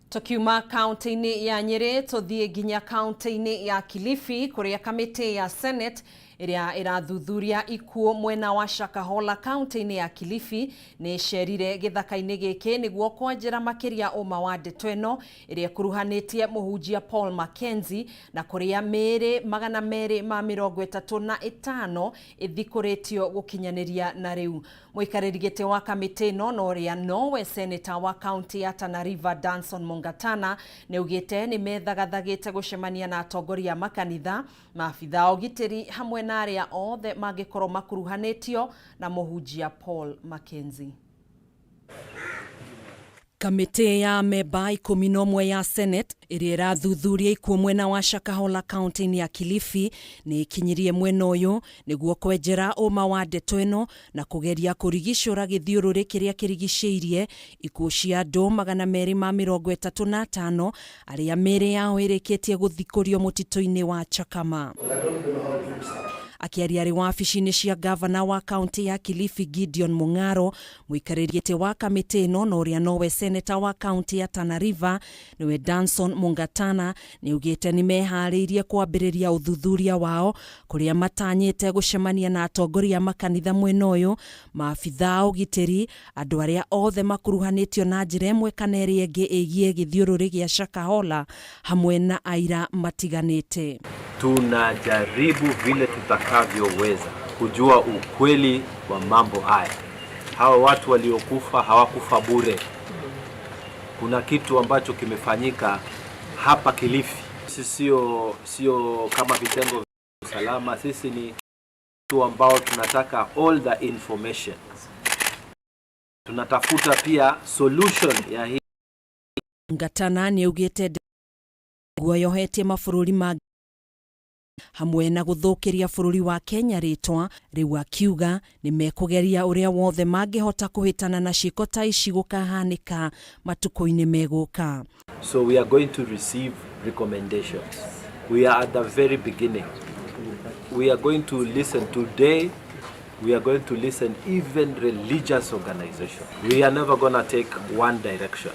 Tukiuma kaunti-inĩ ya Nyĩrĩ tũthiĩ nginya kaunti-inĩ ya Kilifi kũrĩa kamĩtĩ ya Senate ĩrĩa ĩrathuthuria ikuũ mwena wa Shakahola kaunti-inĩ ya Kilifi nĩ ĩcerire gĩthaka-inĩ gĩkĩ nĩguo kwanjĩra makĩria ũma wa ndeto ĩno ĩrĩa ĩkuruhanĩtie mũhunjia Paul Mackenzie na kũrĩa mĩĩrĩ 235 ĩthikũrĩtio gũkinyanĩria na rĩu. Mũikarĩri gĩtĩ wa kamĩtĩ ĩno na ũrĩa nowe seneta wa kaunti ya Tana River Danson Mungatana nĩ augĩte nĩ methagathagĩte gũcemania na atongoria a makanitha, maabitha a ũgitĩri hamwe na arĩa othe mangĩkorwo makuruhanĩtio na mũhunjia Paul Mackenzie. Kamĩtĩ ya memba 11 ya Senate ĩrĩa ĩrathuthuria ikuũ mwena wa Shakahola kaunti-inĩ ya Kilifi nĩ ĩkinyirie mwena ũyũ nĩguo kwenjera ũma wa ndeto ĩno na kũgeria kũrigicũra gĩthiũrũrĩ kĩrĩa kĩrigicĩirie ikuũ cia andũ 235 arĩa mĩĩrĩ yao ĩrĩkĩtie gũthikũrio mũtitũ-inĩ wa Chakama. Akĩaria arĩ wabici-inĩ cia gavana wa kaunti ya Kilifi Gideon Mung'aro, mũikarĩri gĩtĩ wa kamĩtĩ ĩno na ũrĩa nowe seneta wa kaunti ya Tana River nĩwe Danson Mungatana nĩ augĩte nĩ meharĩirie kwambĩrĩria ũthuthuria wao kũrĩa matanyĩte gũcemania na atongoria a makanitha mwena ũyũ, maabitha a ũgitĩri, andũ arĩa othe makuruhanĩtio na njĩra ĩmwe kana ĩrĩa ĩngĩ ĩgiĩ gĩthiũrũrĩ gĩa Shakahola hamwe na aira matiganĩte. Tunajaribu vile tutakavyoweza kujua ukweli wa mambo haya. Hawa watu waliokufa hawakufa bure. Kuna kitu ambacho kimefanyika hapa Kilifi. Sisi sio kama vitengo vya usalama, sisi ni watu ambao tunataka all the information. Tunatafuta pia solution ya hii. Ngatana nĩaugĩte guoyohetie mabũrũri mangĩ hamwe na gũthũkĩria bũrũri wa Kenya rĩtwa rĩu, akiuga nĩ mekũgeria ũrĩa wothe mangĩhota kũhĩtana na ciĩko ta ici gũkahanĩka matukũ-inĩ megũka. So we are going to receive recommendations. We are at the very beginning. We are going to listen today. We are going to listen even religious organization. We are never going to take one direction.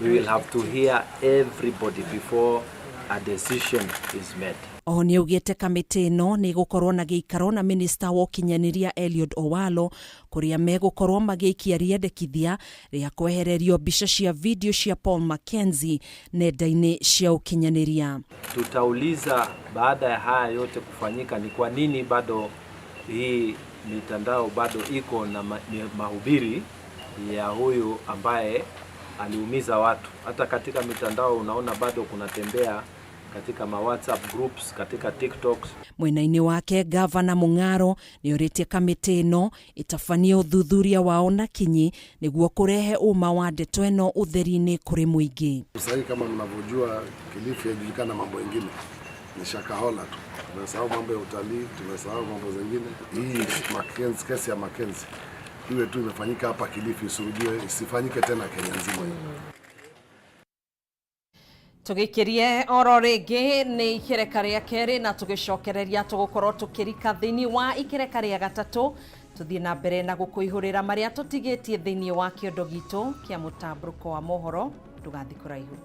We will have to hear everybody before a decision is made. Oho nĩaugĩte kamĩtĩ ĩno nĩ ĩgũkorwo na gĩikaro na minista wa ũkinyanĩria Eliud Owalo, kũrĩa megũkorwo magĩikia rĩendekithia rĩa kwehererio mbica cia video cia Paul Mackenzie nenda-inĩ cia ũkinyanĩria. Tutauliza baada ya haya yote kufanyika, ni kwa nini bado hii mitandao bado iko na mahubiri ya huyu ambaye aliumiza watu. Hata katika mitandao unaona bado kunatembea katika ma WhatsApp groups, katika TikToks. Mwena-inĩ wake, gavana Mung'aro nĩorĩtie kamĩtĩ ĩno ĩtabanie ũthuthuria wao na kinyi nĩguo kũrehe ũma wa ndeto ĩno ũtheri-inĩ kũrĩ mũingĩ. Sasa kama mnavyojua, Kilifi haijulikana mambo mengine, ni Shakahola tu. Tumesahau mambo ya utalii, tumesahau mambo zengine. Hii Mackenzie, kesi ya Mackenzie iwe tu imefanyika hapa Kilifi, isirudiwe, isifanyike tena Kenya nzima hii. Tũgĩkĩrie oro rĩngĩ nĩ ikereka rĩa kerĩ, na tũgĩcokereria tũgũkorwo tũkĩrika thĩinĩ wa ikereka rĩa gatatũ, tũthiĩ na mbere na gũkũihũrĩra marĩa tũtigĩtie thĩinĩ wa kĩondo gitũ kĩa mũtambũrũko wa mohoro. Ndũgathiĩ kũraihu.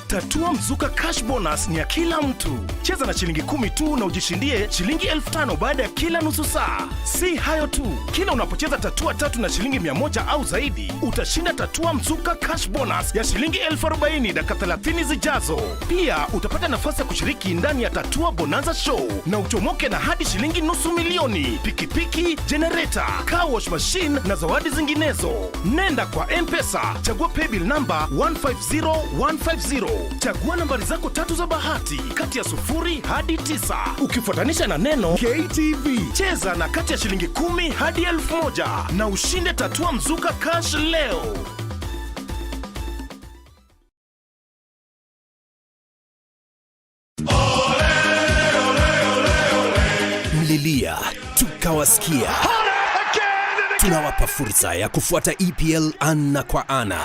Tatua Mzuka Cash Bonus ni ya kila mtu. Cheza na shilingi 10 tu na ujishindie shilingi 5,000 baada ya kila nusu saa. Si hayo tu, kila unapocheza tatua tatu na shilingi 100 au zaidi, utashinda Tatua Mzuka Cash Bonus ya shilingi 40,000 dakika 30 zijazo. Pia utapata nafasi ya kushiriki ndani ya Tatua Bonanza Show na uchomoke na hadi shilingi 500,000, pikipiki, generator, car wash machine na zawadi zinginezo. Nenda kwa M-Pesa, chagua paybill number 150150. Chagua nambari zako tatu za bahati kati ya 0 hadi 9, ukifuatanisha na neno KTV. Cheza na kati ya shilingi 10 hadi 1,000 na ushinde Tatua Mzuka Cash leo. Mlilia tukawasikia. Tunawapa fursa ya kufuata EPL ana kwa ana.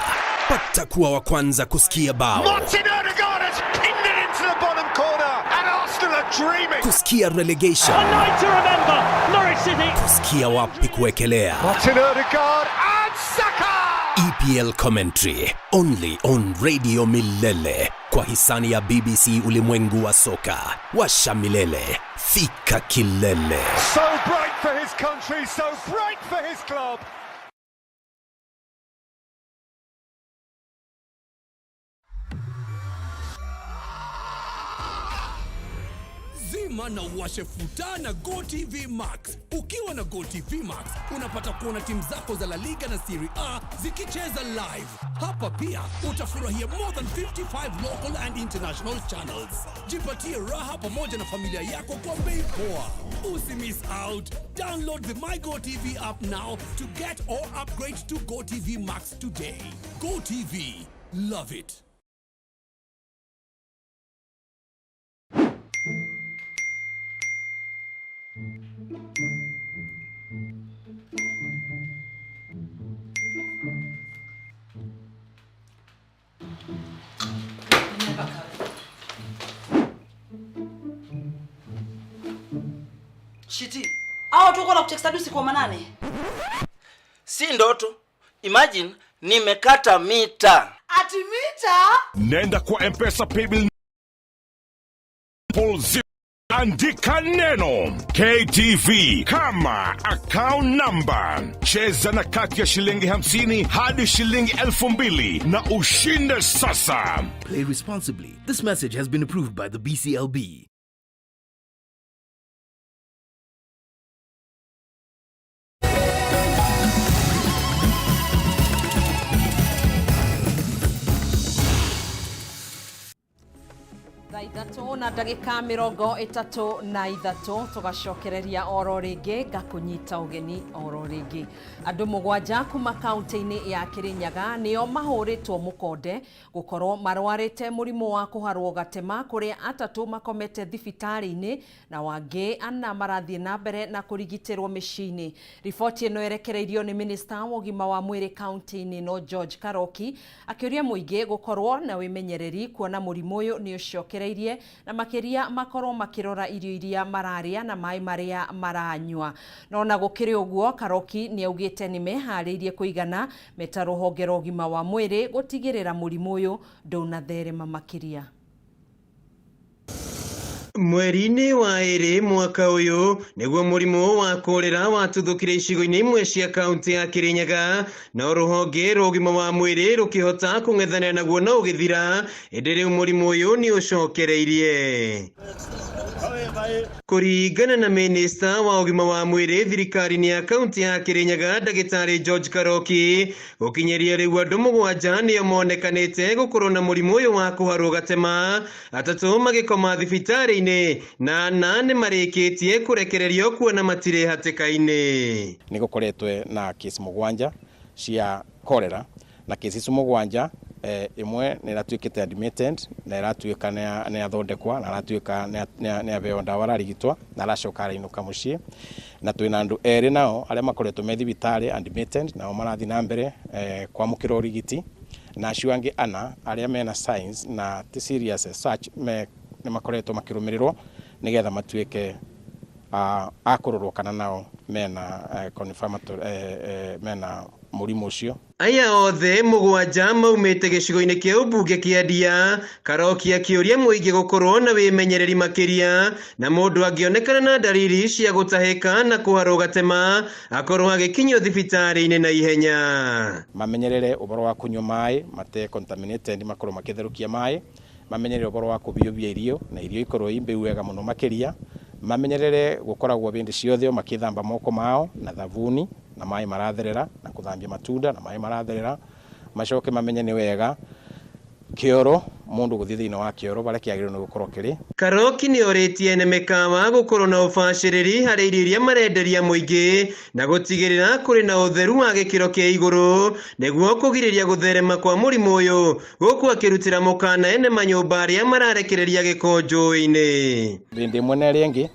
Pata kuwa wa kwanza kusikia bao, Martin Odegaard has pinned it into the bottom corner and Arsenal are dreaming. Kusikia relegation, A night to remember, Norwich City. Kusikia wapi kuwekelea. Martin Odegaard and Saka! EPL commentary only on Radio Milele kwa hisani ya BBC Ulimwengu wa Soka. Washa milele, fika kilele. So bright for his country, so bright for his club. Zima na uwashe futa na GoTV Max. Ukiwa na GoTV Max unapata kuona timu zako za La Liga na Serie A zikicheza live. Hapa pia utafurahia more than 55 local and international channels. Jipatie raha pamoja na familia yako kwa bei poa. Usi miss out. Download the My GoTV app now to get or upgrade to GoTV Max today. GoTV. Love it. Shiti. Hao tuko na kutext hadi usiku wa manane. Si ndoto. Imagine nimekata mita. Ati mita? Nenda kwa M-Pesa paybill Andika neno KTV kama account number. Cheza na kati ya shilingi 50 hadi shilingi 2,000 na ushinde sasa. Play responsibly. This message has been approved by the BCLB. Thaa 3 na ndagĩka 33 tũgacokereria oro rĩngĩ, ngakũnyita ũgeni oro rĩngĩ. Andũ 7 kuma kaunti-inĩ ya Kĩrĩnyaga nĩo mahũrĩtwo mũkonde gũkorwo marwarĩte mũrimũ wa kũharwo gatema, kũrĩa 3 makomete thibitarĩ-inĩ na wangĩ 4 marathiĩ na mbere na kũrigitĩrwo mĩciĩ-inĩ. Riboti ĩno ĩrekereirio nĩ minista wa ũgima wa mwĩrĩ kaunti-inĩ ĩno George Karoki, akĩũria mũingĩ gũkorwo na wĩmenyereri kuona mũrimũ ũyũ nĩ ũcokereirie, na makĩria makorwo makĩrora irio iria mararĩa na maĩ marĩa maranyua. No na gũkĩrĩ ũguo, Karoki nĩ augĩte nĩ meharĩirie kũigana meta rũhonge rwa ũgima wa mwĩrĩ gũtigĩrĩra mũrimũ ũyũ ndũnatherema makĩria. Mweri-inĩ wa 2 mwaka ũyũ nĩguo mũrimũ wa korera watuthũkire icigo-inĩ imwe cia kaunti ya Kĩrĩnyaga, no rũhonge rwa ũgima wa mwĩrĩ rũkĩhota kũng'ethanĩra naguo na ũgĩthira, ĩndĩ rĩu mũrimũ ũyũ nĩ ũcokereirie. Kũringana na minista wa ũgima wa mwĩrĩ thirikari-inĩ ya kaunti ya Kĩrĩnyaga ndagĩtarĩ George Karoki, gũkinyĩria rĩu andũ 7 nĩo monekanĩte gũkorwo na mũrimũ ũyũ wa kũharwo gatema, 3 magĩkoma thibitarĩ-inĩ na 4 nĩ marĩkĩtie kũrekererio kuona matirĩ hatĩka-inĩ. Nĩ gũkoretwe na kesi 7 cia cholera, na kesi icio 7 ĩmwe nĩ ĩratuĩkĩte admitted na ĩratuĩka nĩ yathondekwa na ĩratuĩka nĩ yaheo ndawa ararigitwo na aracoka arainũka mũciĩ. Na twĩna andũ 2 nao arĩa makoretwo me thibitarĩ admitted, nao marathiĩ na mbere kwamũkĩra ũrigiti, na acio angĩ 4 arĩa mena signs na ti serious as such nĩ makoretwo makĩrũmĩrĩrwo nĩgetha matuĩke a kũrorwo kana nao mena confirmatory mena mũrimũ ũcio. Aya othe 7 maumĩte gĩcigo-inĩ kĩa ũmbunge kĩa Ndia. Karoki akĩũria mũingĩ gũkorwo na wĩmenyereri makĩria, na mũndũ angĩonekana na ndariri cia gũtahĩka na kũharwo gatema akorwo agĩkinyio thibitarĩ-inĩ na ihenya. Mamenyerere ũhoro wa kũnyua maĩ mate contaminated, makorwo makĩtherũkia maĩ, mamenyerere ũhoro wa kũbiũbia irio na irio ikorwo i mbĩu wega mũno makĩria, mamenyerere gũkoragwo hĩndĩ ciothe makĩthamba moko mao na thabuni na maĩ maratherera, na kũthambia matunda na maĩ maratherera. Macoke mamenye nĩ wega kĩoro, mũndũ gũthiĩ thĩinĩ wa kĩoro barĩa kĩagĩrĩirwo nĩ gũkorwo kĩrĩ. Karoki nĩ orĩtie ene mĩkawa gũkorwo na ũbacĩrĩri harĩ irio iria marenderia mũingĩ na gũtigĩrĩra kũrĩ na ũtheru wa gĩkĩro kĩa igũrũ nĩguo kũgirĩrĩria gũtherema kwa mũrimũ ũyũ, gũkũ akĩrutĩra mũkana ene manyũmba arĩa mararekereria gĩko njũĩ-inĩ. Hĩndĩ ĩmwe na ĩrĩa ĩngĩ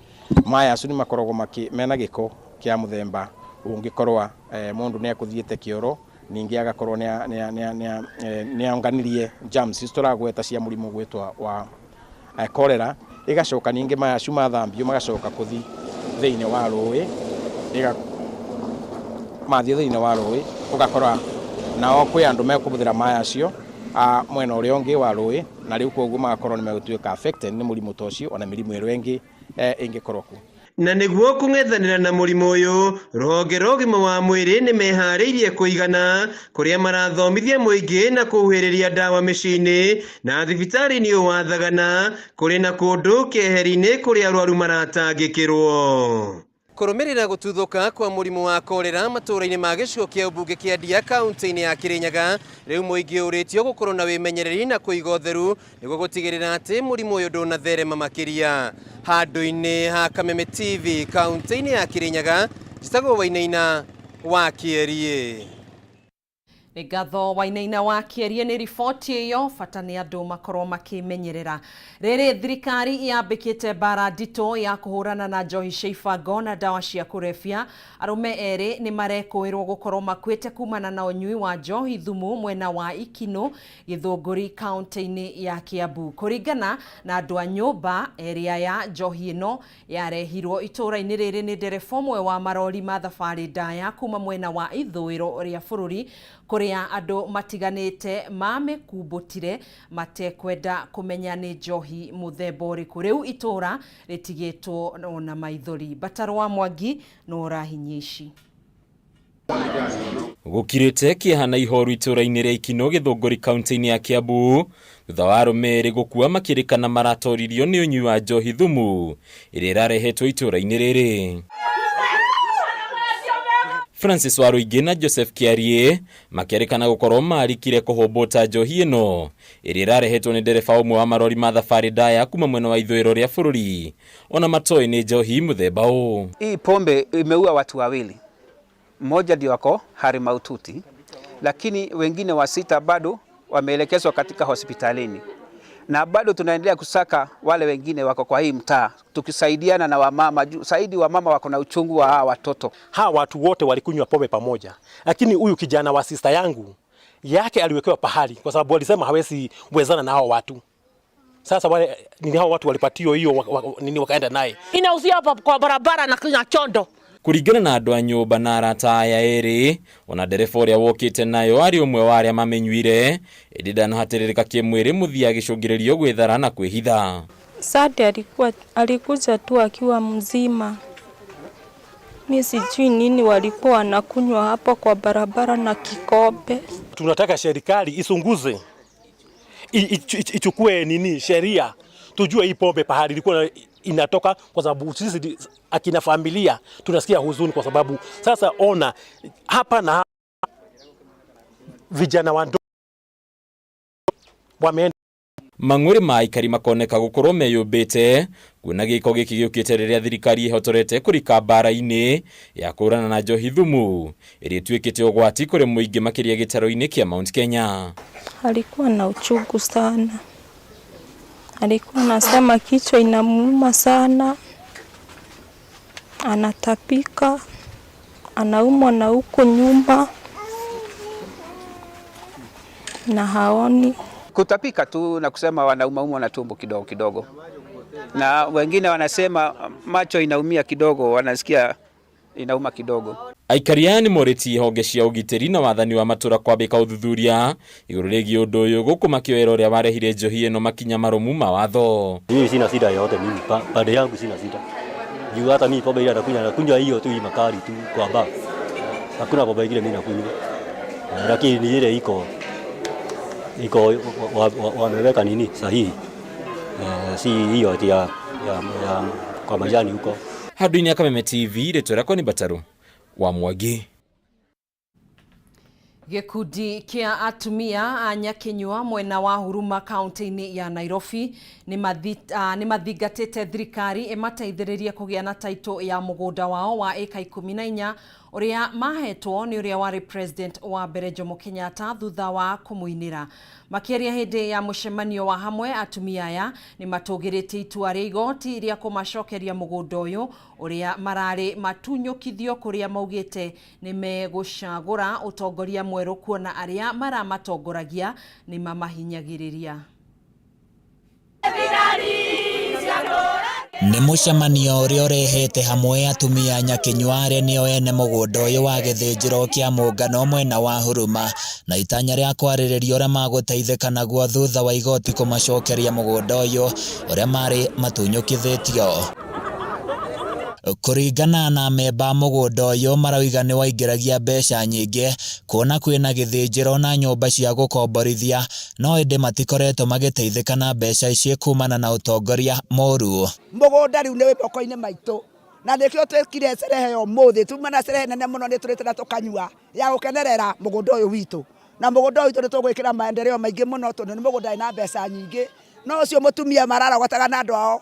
maĩ acio nĩ makoragwo mena gĩko kĩa mũthemba ũngĩkorwa mũndũ nĩ ekũthiĩte kĩoro, ningĩ agakorwo nĩ onganirie germs icio tũragweta cia mũrimũ gwĩtwa wa cholera, ĩgacoka ningĩ maĩ acio mathambio magacoka kũthi thĩinĩ wa rũĩ, mathiĩ thĩinĩ wa rũĩ ũgakora nao kwĩ andũ mekũhũthĩra maĩ acio mwena ũrĩa ũngĩ wa rũĩ, na rĩu koguo magakorwo nĩ megũtuĩka affected nĩ mũrimũ ta ũcio ona mĩrimũ ĩrĩa ĩngĩ ĩngĩkorwo kuo. Na nĩguo kũng'ethanĩra na mũrimũ ũyũ, rũhonge rwa ũgima wa mwĩrĩ nĩ meharĩirie kũigana kũrĩa marathomithia mũingĩ na kũhuhĩrĩria ndawa mĩciĩ-inĩ na thibitarĩ-inĩ ũyũ wa Thagana, kũrĩ na kũndũ keheri-inĩ kũrĩa arwaru maratangĩkĩrwo. Kũrũmĩrĩra gũtuthũka kwa mũrimũ wa korera matũũra-inĩ ma gĩcigo kĩa ũmbunge kĩa Ndia kaunti-inĩ ya Kĩrĩnyaga, rĩu mũingĩ ũrĩtio gũkorwo na wĩmenyereri na kũiga ũtheru nĩguo gũtigĩrĩra atĩ mũrimũ ũyũ ndũnatherema makĩria. Handũ-inĩ ha Kameme TV kaunti-inĩ ya Kĩrĩnyaga, njĩtagwo Wainaina wa Kĩerie. Nĩ ngatho Wainaina wa Kĩerie nĩ riboti ĩyo, bata nĩ andũ makorwo makĩmenyerera. Rĩrĩ thirikari yambĩkĩte mbara nditũ ya kũhũrana na njohi cia ibango na ndawa cia kũrebia. Arũme 2 nĩ marekũĩrwo gũkorwo makuĩte kumana na ũnyui wa njohi thumu mwena wa Ikinũ, Gĩthũngũri kaunti-inĩ ya Kiambu. Kũringana na andũ a nyũmba 2 aya, njohi ĩno yarehirwo itũũra-inĩ rĩrĩ nĩ ndereba ũmwe wa marori ma thabarĩ ndaya kuma mwena wa ithũĩro rĩa bũrũri. Kũrĩa andũ matiganĩte mamĩkumbũtire matekwenda kũmenya nĩ njohi mũthemba ũrĩkũ. Rĩu itũra rĩtigĩtwo ona maithori. Mbataro wa Mwangi no ũrahinyia ici. Gũkirĩte kĩeha na ihoru itũra-inĩ rĩa Ikino Gĩthũngũri kaunti-inĩ ya Kiambu thutha wa arũme erĩ gũkua makĩrĩkana maratoririo nĩ ũnyui wa njohi thumu ĩrĩa ĩrarehetwo itũra-inĩ rĩrĩ. Francis Waruingĩ na Joseph Kĩarie makĩrĩkana gũkorwo marikire kũhũmbũta njohi ĩno ĩrĩa ĩrarehetwo nĩ ndereba ũmwe wa marori ma thabarĩ ndaya kuma mwena wa ithũĩro rĩa bũrũri ona matoĩ nĩ njohi mũthemba ũũ. Hii pombe imeua watu wawili, mmoja ndio ako hali mahututi, lakini wengine wa sita bado wameelekezwa katika hospitalini, na bado tunaendelea kusaka wale wengine wako kwa hii mtaa, tukisaidiana na wamama juu zaidi wamama wako na uchungu wa hawa watoto. Hawa watu wote walikunywa pombe pamoja, lakini huyu kijana wa sister yangu yake aliwekewa pahali kwa sababu walisema hawezi wezana na hao watu. Sasa wale nini hao watu walipatiwa hiyo nini wakaenda naye. Inauzia hapa kwa barabara na chondo. Kũringana na andũ a nyũmba na arata aya erĩ, ona ndereba ũrĩa wokĩte nayo arĩ ũmwe wa arĩa mamĩnyuire, ĩndĩ ndanahatĩrĩrĩka kĩmwĩrĩ mũthia agĩcũngĩrĩrio gwĩthara na kwĩhitha. Sade alikuwa alikuja tu akiwa mzima. Mi sijui nini walikuwa wanakunywa hapo kwa barabara na kikombe. Tunataka serikali isunguze, ichukue nini sheria, tujue hii pombe pahali ilikuwa inatoka, kwa sababu sisi akina familia tunasikia huzuni, kwa sababu sasa ona hapa na vijana wadogo wameenda. Mang'ũrĩ ma aikari makoneka gũkorwo meyũmbĩte kuona gĩko gĩkĩ gĩũkĩte rĩrĩa thirikari ĩhotorete kũrika mbara-inĩ ya kũhũrana na njohi thumu ĩrĩa ĩtuĩkĩte ũgwati kũrĩ mũingĩ makĩria gĩtarũ-inĩ kĩa Mount Kenya. Alikuwa na uchungu sana, alikuwa anasema kichwa inamuuma sana, anatapika, anaumwa na huko nyumba na haoni. Kutapika tu na kusema wanaumaumwa na tumbo kidogo kidogo, na wengine wanasema macho inaumia kidogo, wanasikia inauma kidogo. Aikari aya nĩ morĩtie honge cia ũgitĩri na wathani wa matũra kwambĩka ũthuthuria igũrũ rĩgiĩ ũndũ ũyũ gũkũ makĩoera ũrĩa warehire njohi ĩno makinya marũmu ma watho. Mimi sina shida yoyote, mimi pande yangu sina shida. Juu hata mimi pombe ile nakunywa, nakunywa hiyo tu hii makali tu kwa bar. Hakuna pombe ingine mimi nakunywa. Lakini ni ile iko wameweka nini sahihi. Si hiyo ati ya kwa majani huko. Handũ-inĩ ya Kameme TV rĩtwa rĩakwa nĩ Mbataru wa Mwangi. Gĩkundi kĩa atumia a Nyakinyua mwena wa Huruma kaunti-inĩ ya Nairobi nĩ mathingatĩte thirikari ĩmateithĩrĩrie kũgĩa na taitũ ya mũgũnda wao wa ĩka 14 ũrĩa mahetwo nĩ ũrĩa warĩ president wa mbere Jomo Kenyatta thutha wa kũmũinĩra. Makĩaria hĩndĩ ya mũcemanio wa hamwe, atumia aya nĩ matũgĩrĩtie itua rĩa igoti rĩa kũmacokeria mũgũnda ũyũ ũrĩa mararĩ matunyũkithio kũrĩa maugĩte nĩ megũcagũra ũtongoria mwerũ kuona arĩa maramatongoragia nĩ mamahinyagĩrĩria. Nĩ mũcemanio ũrĩa ũrehete hamwe atumia a Nyakinyua arĩa nĩo ene mũgũnda ũyũ wa gĩthĩnjĩro kĩa mũngano mwena wa Huruma na itanya rĩa kwarĩrĩria ũrĩa magũteithĩka naguo thutha wa igoti kũmacokeria mũgũnda ũyũ ũrĩa marĩ matunyũkithĩtio. Kũringana na amemba a mũgũnda ũyũ marauga nĩ waingĩragia mbeca nyingĩ kuona kwĩna gĩthĩnjĩro na nyũmba cia gũkomborithia no ĩndĩ matikoretwo magĩteithĩka na mbeca ici kumana na ũtongoria mũru. Mũgũnda rĩu nĩ wĩ moko-inĩ maitũ na nĩkĩo twĩkire cerehe ya ũmũthĩ, tuma na cerehe nene mũno nĩ tũrĩte na tũkanyua ya gũkenerera mũgũnda ũyũ witũ, na mũgũnda ũyũ witũ nĩ tũgwĩkĩra maendeleo maingĩ mũno tondũ nĩ mũgũnda wĩna mbeca nyingĩ, no ũcio mũtumia mararogotaga na andũ ao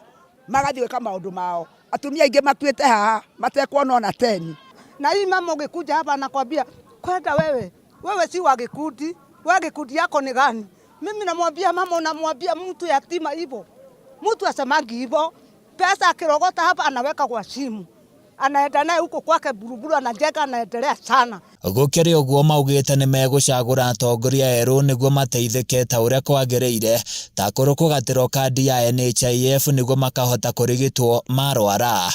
magathiĩ gwĩka maũndũ mao. Atumia aingĩ makuĩte haha matekuona ona teni. Na hii mama ungekuja hapa anakwambia kwenda wewe, wewe si wa gikundi, wewe gikundi yako ni gani? Mimi namwambia mama, unamwambia mtu yatima hivyo, mtu asemangi hivyo. Pesa akirogota hapa anaweka kwa simu, anaenda naye huko kwake Buruburu, anajenga, anaendelea sana. Gũkĩrĩ ũguo maugĩte nĩ megũcagũra atongoria erũ nĩguo mateithĩke ta ũrĩa kwagĩrĩire ta kũrũ kũgatĩrwo kandi ya NHIF nĩguo makahota kũrigitwo marwara.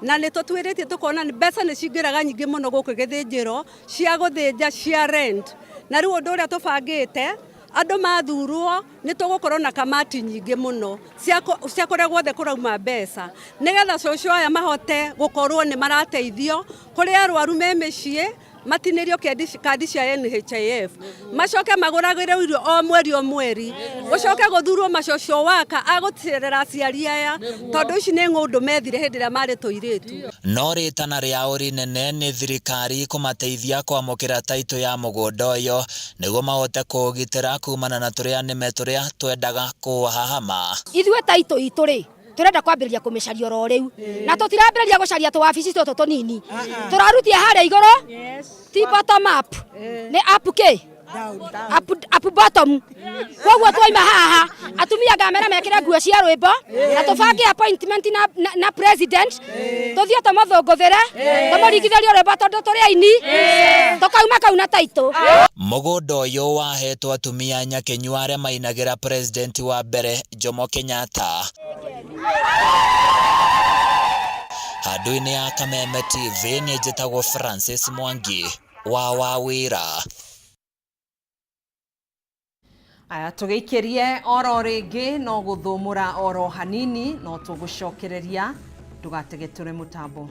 Na nĩ tũtuĩrĩtie tũkona mbeca nĩ cingĩraga nyingĩ mũno gũkũ gĩthĩnjĩro cia gũthĩnja cia rent, Na rĩu ũndũ ũrĩa tũbangĩte, andũ mathurwo nĩ tũgũkorwo na kamati nyingĩ mũno cia kũrĩa guothe kũrauma mbeca, nĩgetha cũcũ aya mahote gũkorwo nĩ marateithio. Kũrĩ arwaru me mĩciĩ matinĩrio kandi cia NHIF, macoke magũragĩrwo irio o mweri o mweri, gũcoke gũthurwo macoco waka agũcerera aciari aya, tondũ ici nĩ ng'ũndũ methire hĩndĩ ĩrĩa marĩ tũirĩtu. No rĩtana rĩao rĩnene nĩ thirikari kũmateithia kwamũkĩra taitũ ya mũgũnda ũyũ nĩguo mahote kũũgitĩra kumana na tũrĩa nĩme tũrĩa twendaga kũũhahama. Ithuĩ taitũ itũ rĩ, tũrenda kwambĩrĩria kũmĩcaria oro rĩu, na tũtirambĩrĩria gũcaria tũwabici tũtũ tũnini, tũrarutia harĩa igũrũ, ti bottom up, nĩ up kĩ up, up bottom. Koguo twaima haha, atumia ngamera mekĩre nguo cia rwĩmbo na tũbange appointment na president, tũthiĩ tũmũthũngũthĩre, tũmũringithĩrie rwĩmbo tondũ tũrĩ aini, tũkauma kau na taitũ. Mũgũnda ũyũ wahetwo atumia Nyakinyua arĩa mainagĩra president wa mbere Jomo Kenyatta. Handũ-inĩ ya Kameme TV nĩ njĩtagwo Francis Mwangi wa Wawĩra. Aya tũgĩikĩrie oro rĩngĩ no gũthũmũra oro hanini, no tũgũcokereria, ndũgategetũre mũtambo.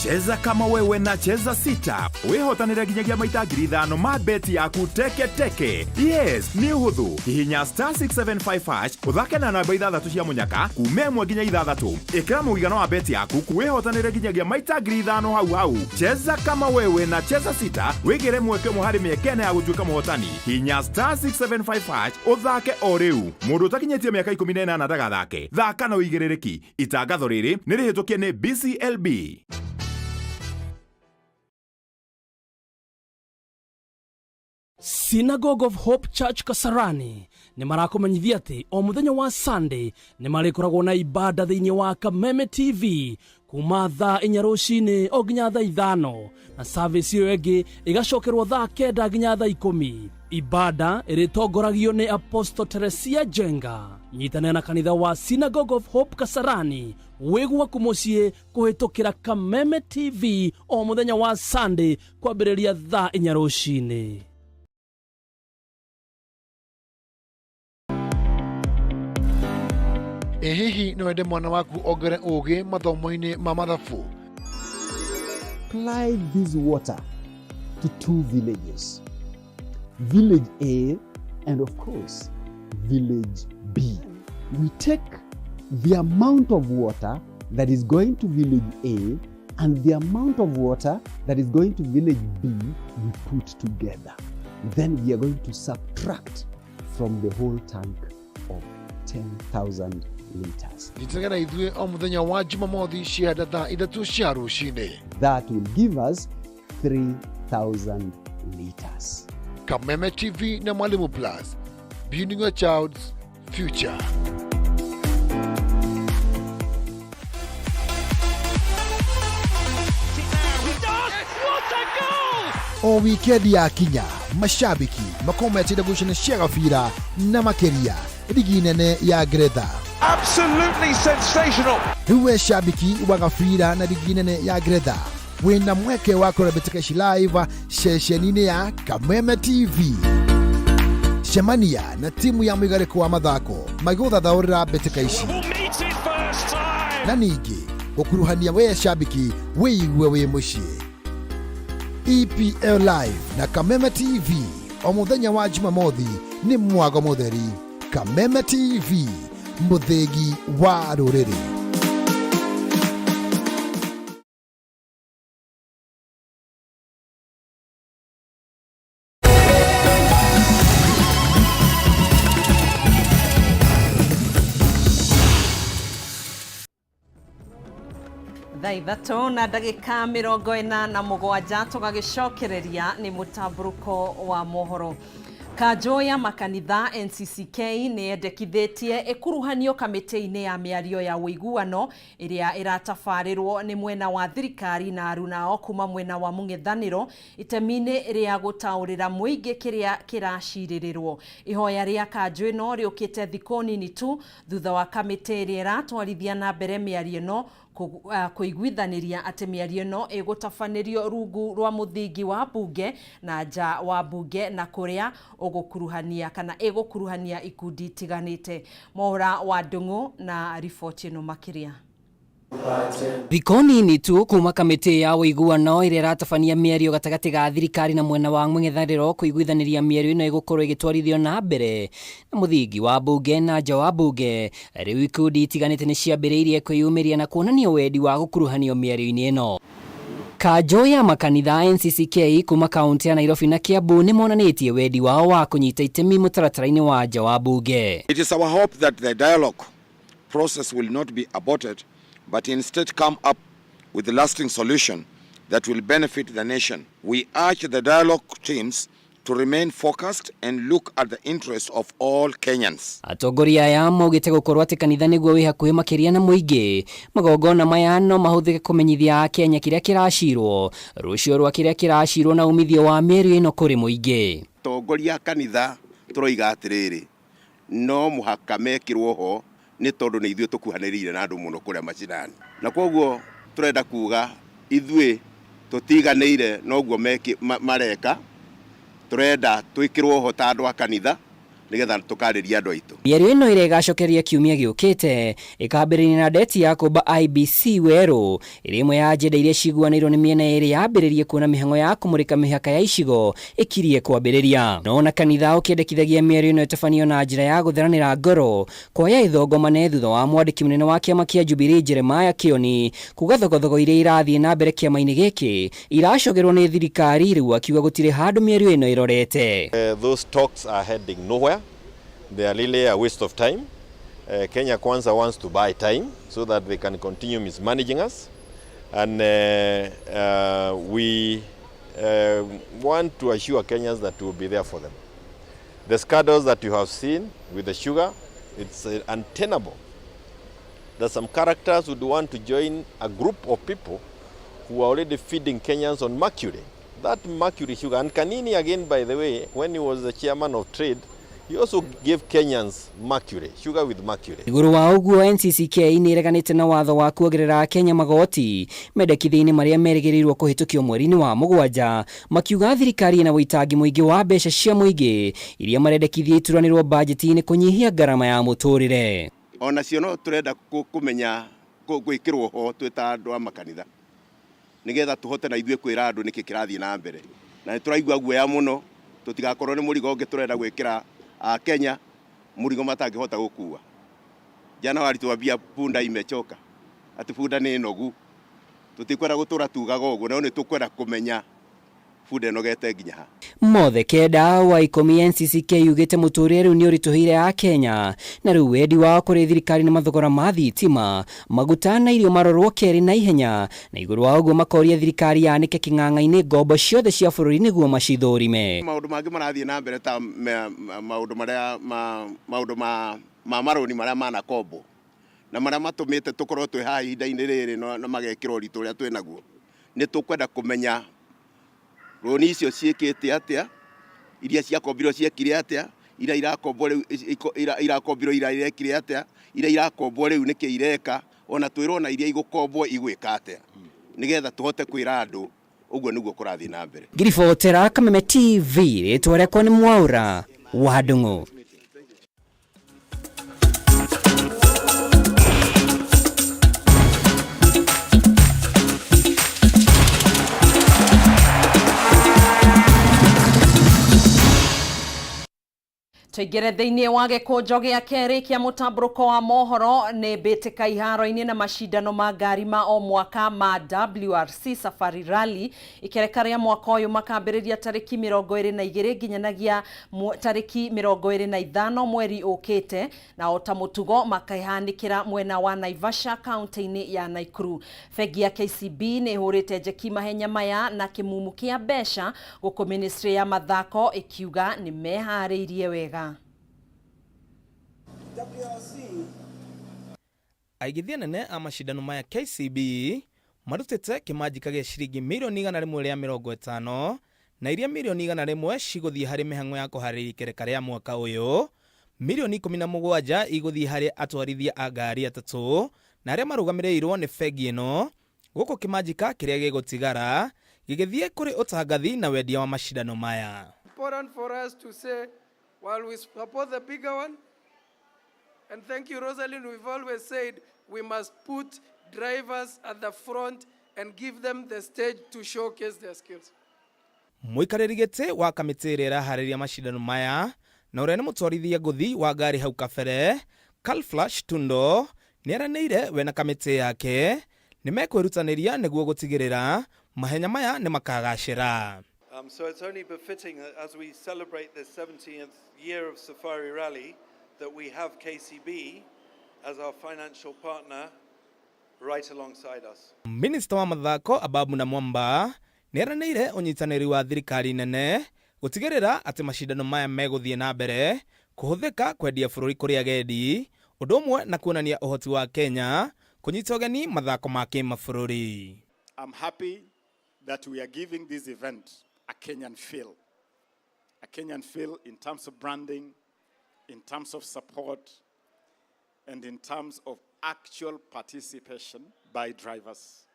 Cheza kama wewe na Cheza Sita wihotanire nginyagia maita 5,000 ma beti yaku teke teke. Yes, nĩ ũhũthũ. Hihinya star 675 hash, ũthake na namba ithathatũ cia mũnyaka kuma 1 nginya 6. Ĩkĩra mũigana wa beti yaku, wihotanire nginyagia maita 5,000 hau hau. Cheza kama wewe na Cheza Sita, wĩgĩre mweke ũmwe harĩ mĩeke ĩna ya gũtuĩka mũhotani. Hihinya star 675 hash ũthake o rĩu. Mũndũ ũtakinyĩtie mĩaka 18 ndagathake. Thaka na ũigĩrĩrĩki. Itangatho rĩrĩ nĩ rĩhĩtũkie nĩ BCLB. Synagogue of Hope Church Kasarani nĩ marakũmenyithia atĩ o mũthenya wa Sunday nĩ marĩkoragwo na ibada thĩinĩ wa Kameme TV kuma thaa 4 rũcinĩ o nginya thaa 5, na service ĩyo ĩngĩ ĩgacokerwo thaa 9 nginya thaa 10. Ibada ĩrĩtongoragio nĩ Apostle Teresia Jenga. Nyitanĩra na kanitha wa Synagogue of Hope Kasarani wĩ gwaku mũciĩ kũhĩtũkĩra Kameme TV o mũthenya wa Sunday kwambĩrĩria thaa 4 rũcinĩ. Ĩ hihi no wende mwana waku ongere ũgĩ mathomo-inĩ ma mathabu? Supply this water to two villages, Village A and of course, Village B. We take the amount of water that is going to Village A and the amount of water that is going to Village B, we put together. Then we are going to subtract from the whole tank of 10,000 liters. Nyitanĩra na ithuĩ o mũthenya wa Jumamothi cianda thaa 3 cia rũcinĩ. That will give us 3,000 liters. Kameme TV na Mwalimu Plus, building your child's future. O wikendi yakinya, mashabiki makorwo meteire ngucanio cia gabira na makĩria ligi nene ya Ngeretha. Absolutely sensational. Rĩu we shabiki wa gabira na ligi nene ya Ngeretha wĩna mweke wa kũrora mbĩtĩka ici live ceceni-inĩ ya Kameme TV. Cemania na timu ya mũigarĩko wa mathako magĩgũthathaũrĩra mbĩtĩka ici, na ningĩ gũkuruhania we shabiki wĩigue wĩ mũciĩ. EPL Live na Kameme TV o mũthenya wa Jumamothi nĩ mwago mũtheri. Kameme TV, mũthĩgi wa rũrĩrĩ. Thaa 3:47 tũgagĩcokereria nĩ mũtambũrũko wa mohoro. Kanjũ ya makanitha NCCK nĩ yendekithĩtie ĩkuruhanio kamĩtĩ-inĩ ya mĩario ya ũiguano ĩrĩa ĩratabarĩrwo nĩ mwena wa thirikari na arunao kuma mwena wa mũng'ethanĩro itemi-inĩ rĩa gũtaũrĩra mũingĩ kĩrĩa kĩracirĩrĩrwo. Ihoya rĩa kanjũ ĩno rĩũkĩte thikũ nini tu thutha wa kamĩtĩ ĩrĩa ĩratwarithia na mbere mĩario ĩno kũiguithanĩria atĩ mĩario ĩno ĩgũtabanĩrio rungu rwa mũthingi wa mbunge na nja wa mbunge na kũrĩa ũgũkuruhania kana ĩgũkuruhania ikundi itiganĩte. Mwaũra wa Ndung'u na riboti ĩno makĩria. Thikũ nini tu kuma kamĩtĩ ya ũiguano ĩrĩa ĩratabania mĩario gatagatĩ ga thirikari na mwena wa mũng'ethanĩro kũiguithanĩria mĩario ĩno ĩgũkorwo ĩgĩtwarithio na mbere na mũthingi wa mbunge na nja wa mbunge, rĩu ikundi itiganĩte nĩ ciambĩrĩirie kwĩyumĩria na kuonania wendi wa gũkuruhanio mĩario-inĩ ĩno. Kanjũ ya makanitha NCCK kuma kaunti ya Nairobi na Kiambu nĩ monanĩtie wendi wao wa kũnyita itemi mũtaratara-inĩ wa nja wa mbunge. It is our hope that the dialogue process will not be aborted, but instead come up with a lasting solution that will benefit the nation. We urge the dialogue teams to remain focused and look at the interests of all Kenyans. Atongoria aya maugĩte gũkorwo atĩ kanitha nĩguo wĩ hakuhĩ makĩria na mũingĩ, magongona maya no mahũthĩke kũmenyithia Akenya kĩrĩa kĩracirwo, rũcio rwa kĩrĩa kĩracirwo na umithio wa mĩario ĩno kũrĩ mũingĩ. Atongoria a kanitha tũroiga atĩrĩrĩ, no mũhaka mekĩrwo ho nĩ tondũ nĩ ithuĩ tũkuhanĩrĩire na andũ mũno kũrĩa macinani, na kwoguo tũrenda kuga ithuĩ tũtiganĩire noguo mareka, tũrenda twĩkĩrwo ho ta andũ a kanitha nĩgetha tũkarĩria andũ aitũ. Mĩario ĩno ĩrĩa ĩgacokereria kiumia gĩũkĩte ĩkambĩrĩria na ndeti ya kũmba IEBC werũ ĩrĩ ĩmwe ya agenda iria ciguanĩirwo nĩ mĩena ĩrĩ yambĩrĩrie kuona mĩhang'o ya kũmũrĩka mĩhaka ya icigo ĩkirie kwambĩrĩria. No ona kanitha ũkĩendekithagia mĩario ĩno ĩtabanio na njĩra ya gũtheranĩra ngoro kwaya ĩthongomane thutha wa mwandĩki mũnene wa kĩama kĩa Jubilee Jeremiah Kioni kuga thogothogo iria irathiĩ na mbere kĩama-inĩ gĩkĩ iracogerwo nĩ thirikari, rĩu akiuga gũtirĩ handũ mĩario ĩno ĩrorete. Those talks are heading nowhere. They are really a waste of time. Kenya Kwanza wants to buy time so that they can continue mismanaging us. And we want to assure Kenyans that we will be there for them. The scandals that you have seen with the sugar, it's untenable that some characters would want to join a group of people who are already feeding Kenyans on mercury. That mercury sugar, and Kanini again, by the way, when he was the chairman of trade, he also gave Kenyans mercury, sugar with mercury. Igũrũ wa ũguo NCCK nĩ ĩreganĩte na watho wa kuongerera Kenya magoti mendekithia-inĩ marĩa merĩgĩrĩirwo kũhĩtũkio mweri-inĩ wa mũgwanja, makiuga thirikari ĩna ũitangi mũingĩ wa mbeca cia mũingĩ iria marendekithia ituranĩrwo bajeti-inĩ kũnyihia ngarama ya mũtũrĩre. Onacio no tũrenda kũmenya gwĩkĩrwo ho twĩ ta andũ a makanitha nĩgetha tũhote na ithuĩ kwĩra andũ nĩkĩ kĩrathiĩ na mbere, na nĩ tũraigua guoya mũno tũtigakorwo nĩ mũrigo ũngĩ tũrenda gwĩkĩra Akenya mũrigo matangĩhota gũkua. Jana walituambia punda imechoka, ati punda nĩ nogu. Tũtikwenda gũtũra tugaga ũguo, no nĩ tũkwenda kũmenya bunda ĩnogete nginya ha. Mothe kenda wa ikũmi NCCK yugĩte mũtũrĩre rĩu nĩ ũritũhĩire Akenya, na rĩu wendi wao kũrĩ thirikari nĩ mathogora ma thitima, maguta na irio marorwo kerĩ na ihenya, na igũrũ wa ũguo makoria thirikari yanĩke kĩng'ang'a-inĩ ngombo ciothe cia bũrũri nĩguo macithũrime. Maũndũ mangĩ marathiĩ na mbere ta maũndũ marĩa maũndũ ma marũni marĩa manakombwo na marĩa matũmĩte tũkorwo twĩ haha ihinda-inĩ rĩrĩ na magekĩrwo ũritũ ũrĩa twĩ naguo. Nĩ tũkwenda kũmenya rũni icio ciĩkĩte atĩa, iria ciakombirwo ciekire atĩa, iria irakombwo rĩu irakombirwo irekire atĩa, iria irakombwo rĩu nĩkĩ ireka, ona twĩrwo na iria igũkombwo igwĩka atĩa, nĩgetha tũhote kwĩra andũ ũguo nĩguo kũrathiĩ na mbere. Ngiribotera Kameme TV, rĩtwa rĩakwa nĩ Mwaũra wa Ndung'u. Tũingĩre thĩinĩ wa gĩkũnjo gĩa kerĩ kĩa mũtambũrũko wa mohoro nĩ mbĩtĩka iharo-inĩ na macindano ma ngari ma o mwaka ma WRC Safari Rally ikereka rĩa mwaka ũyũ makambĩrĩria tarĩki 22 nginyanagia tarĩki 25 mweri ũkĩte, na o ta mũtugo makaihanĩkĩra mwena wa Naivasha kaunti-inĩ ya Nakuru. Bengi ya KCB nĩ ĩhũrĩte njeki mahenya maya na kĩmumu kĩa mbeca gũkũ ministry ya mathako ĩkiuga nĩ meharĩirie wega. Aigithia nene a macindano maya KCB marutĩte kĩmanjĩka gĩa ciringi mirioni 150 na iria mirioni 100 cigũthiĩ harĩ mĩhang'o ya kũharĩria ikereka rĩa mwaka ũyũ, mirioni 17 igũthiĩ harĩ atwarithia a ngari atatũ na arĩa marũgamĩrĩirwo nĩ bengi ĩno, gũkũ kĩmanjĩka kĩrĩa gĩgũtigara gĩgĩthiĩ kũrĩ ũtangathi na wendia wa macindano maya. Important for us to say, while we support the bigger one, and thank you, Rosalind, we've always said we must put drivers at the front and give them the stage to showcase their skills. Mũikarĩri gĩtĩ wa kamĩtĩ ĩrĩa ĩraharĩria macindano maya na ũrĩa nĩ mũtwarithia ngũthi wa ngari hau kabere Calflash Tundo nĩaranĩire we na kamĩtĩ yake nĩmekwĩrutanĩria nĩguo gũtigĩrĩra mahenya maya nĩmakagacĩra. So it's only befitting that as we celebrate the 70th year of Safari Rally that we have KCB as our financial partner right alongside us. Minista wa mathako Ababu na Mwamba nĩeranĩire ũnyitanĩri wa thirikari nene gũtigĩrĩra atĩ macindano maya megũthiĩ na mbere kũhũthĩka kwendia bũrũri kũrĩ agendi ũndũ ũmwe na kuonania ũhoti wa Kenya kũnyita ũgeni mathako ma kĩmabũrũri. I'm happy that we are giving this event a Kenyan feel. A Kenyan feel in terms of branding, in terms of support, and in terms of actual participation by drivers.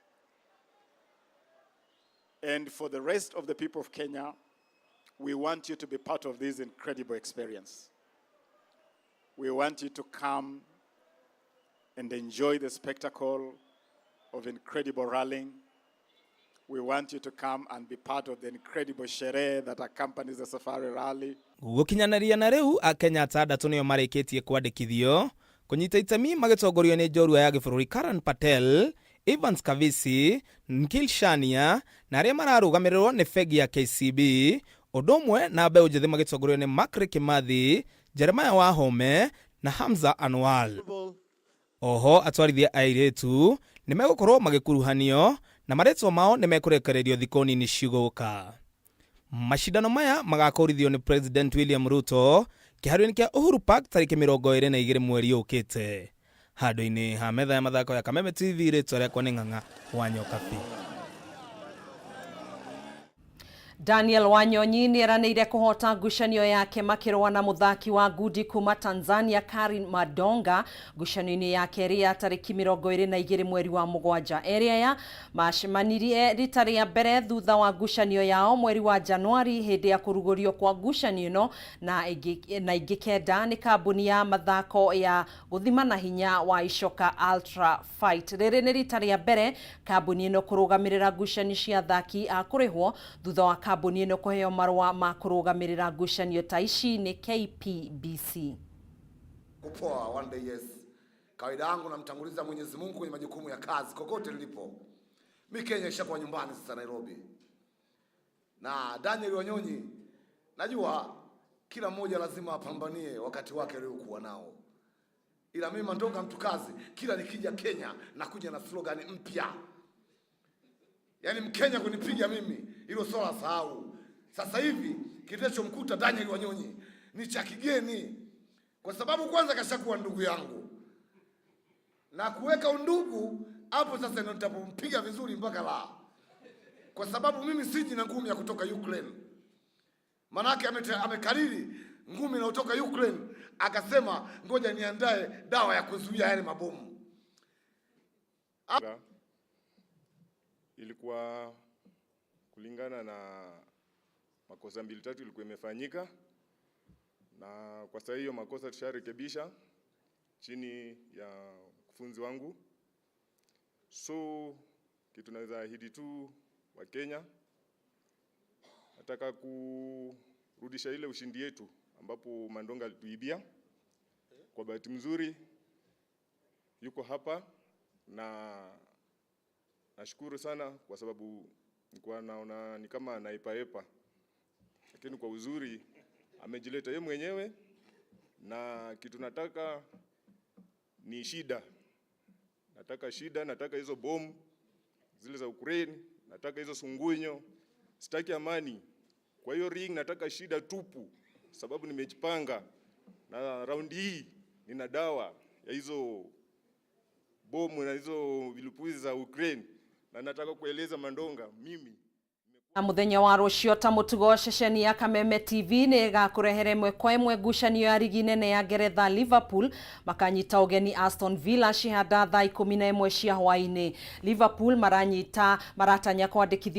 And for the rest of the people of Kenya, we want you to be part of this incredible experience. We want you to come and enjoy the spectacle of incredible rallying. We want you to come and be part of the incredible sherehe that accompanies the Safari Rally. Gũkinyanĩria na rĩu Akenya atandatũ nĩo marĩkĩtie kwandĩkithio kũnyita itemi magĩtongorio nĩ njorua ya gĩbũrũri Karan Patel, Evans Kavisi, Nikhil Shania na arĩa mararũgamĩrĩrwo nĩ bengi ya KCB ũndũ ũmwe na mbeũ njĩthĩ magĩtongorio nĩ Makri Kimathi, Jeremiah Wahome na Hamza Anwar. Oho atwarithia airĩtu nĩ megũkorwo magĩkuruhanio na marĩtwa mao nĩ mekũrekererio thikũ nini cigũka. Macindano maya magakũrithio nĩ President William Ruto kĩharo-inĩ kĩa Uhuru Park tarĩki 22 mweri ũkĩte. Handũ-inĩ ha metha ya mathako ya Kameme TV rĩtwa rĩakwa nĩ Ng'ang'a wa Nyokabi. Daniel Wanyonyi nĩeranĩire kũhota ngucanio yake makĩrũa na mũthaki wa ngundi kuma Tanzania Karin Madonga ngucanio-inĩ ya kerĩ ya tarĩki 22 mweri wa mũgwanja. Erĩ aya macemanirie rita rĩa mbere thutha wa ngucanio yao mweri wa Januari hĩndĩ ya kũrugũrio kwa ngucanio ĩno na ingĩ kenda nĩ kambuni ya mathako ya gũthima na hinya wa icoka Ultra Fight. Rĩrĩ nĩ rita rĩa mbere kambuni ĩno kũrũgamĩrĩra ngucanio cia athaki a kũrĩhwo thutha wa kambuni ĩno kũheo marũa ma kũrũgamĩrĩra ngucanio ta ici nĩ KPBC. Kupoa one day, yes. Kawaida yangu namtanguliza Mwenyezi Mungu kwenye majukumu ya kazi kokote nilipo. Mi Kenya ishakuwa nyumbani sasa Nairobi. Na Daniel Wanyonyi najua kila mmoja lazima apambanie wakati wake aliokuwa nao. Ila mimi Mandonga mtu kazi, kila nikija Kenya nakuja na slogan mpya. Yaani Mkenya kunipiga mimi hilo swala sahau. Sasa hivi kilichomkuta Daniel Wanyonyi ni cha kigeni, kwa sababu kwanza kashakuwa ndugu yangu na kuweka undugu hapo sasa ndio nitapompiga vizuri mpaka la, kwa sababu mimi siji na ngumi ya kutoka Ukraine. Manake amekariri ngumi inayotoka Ukraine, akasema ngoja niandae dawa ya kuzuia yale mabomu. Ilikuwa kulingana na makosa 2-3 ilikuwa imefanyika, na kwa sasa hiyo makosa tusharekebisha chini ya mkufunzi wangu. So kitu naweza ahidi tu wa Kenya, nataka kurudisha ile ushindi yetu ambapo Mandonga alituibia. Kwa bahati mzuri yuko hapa na nashukuru sana kwa sababu nilikuwa naona ni kama anaepaepa, lakini kwa uzuri amejileta yeye mwenyewe, na kitu nataka ni shida. Nataka shida, nataka hizo bomu zile za Ukraine, nataka hizo sungunyo, sitaki amani. Kwa hiyo ring nataka shida tupu, sababu nimejipanga na raundi hii nina dawa ya hizo bomu na hizo vilipuzi za Ukraine, na nataka kueleza Mandonga mimi Na muthenya wa rucio ta mutugo ceceni ya Kameme TV ni igakurehera imwe kwa imwe ngucanio ya rigi nene ya Ngeretha. Liverpool makanyita ugeni Aston Villa cihanda thaa 11 cia hwaini. Liverpool maranyita maratanya kwandikithio.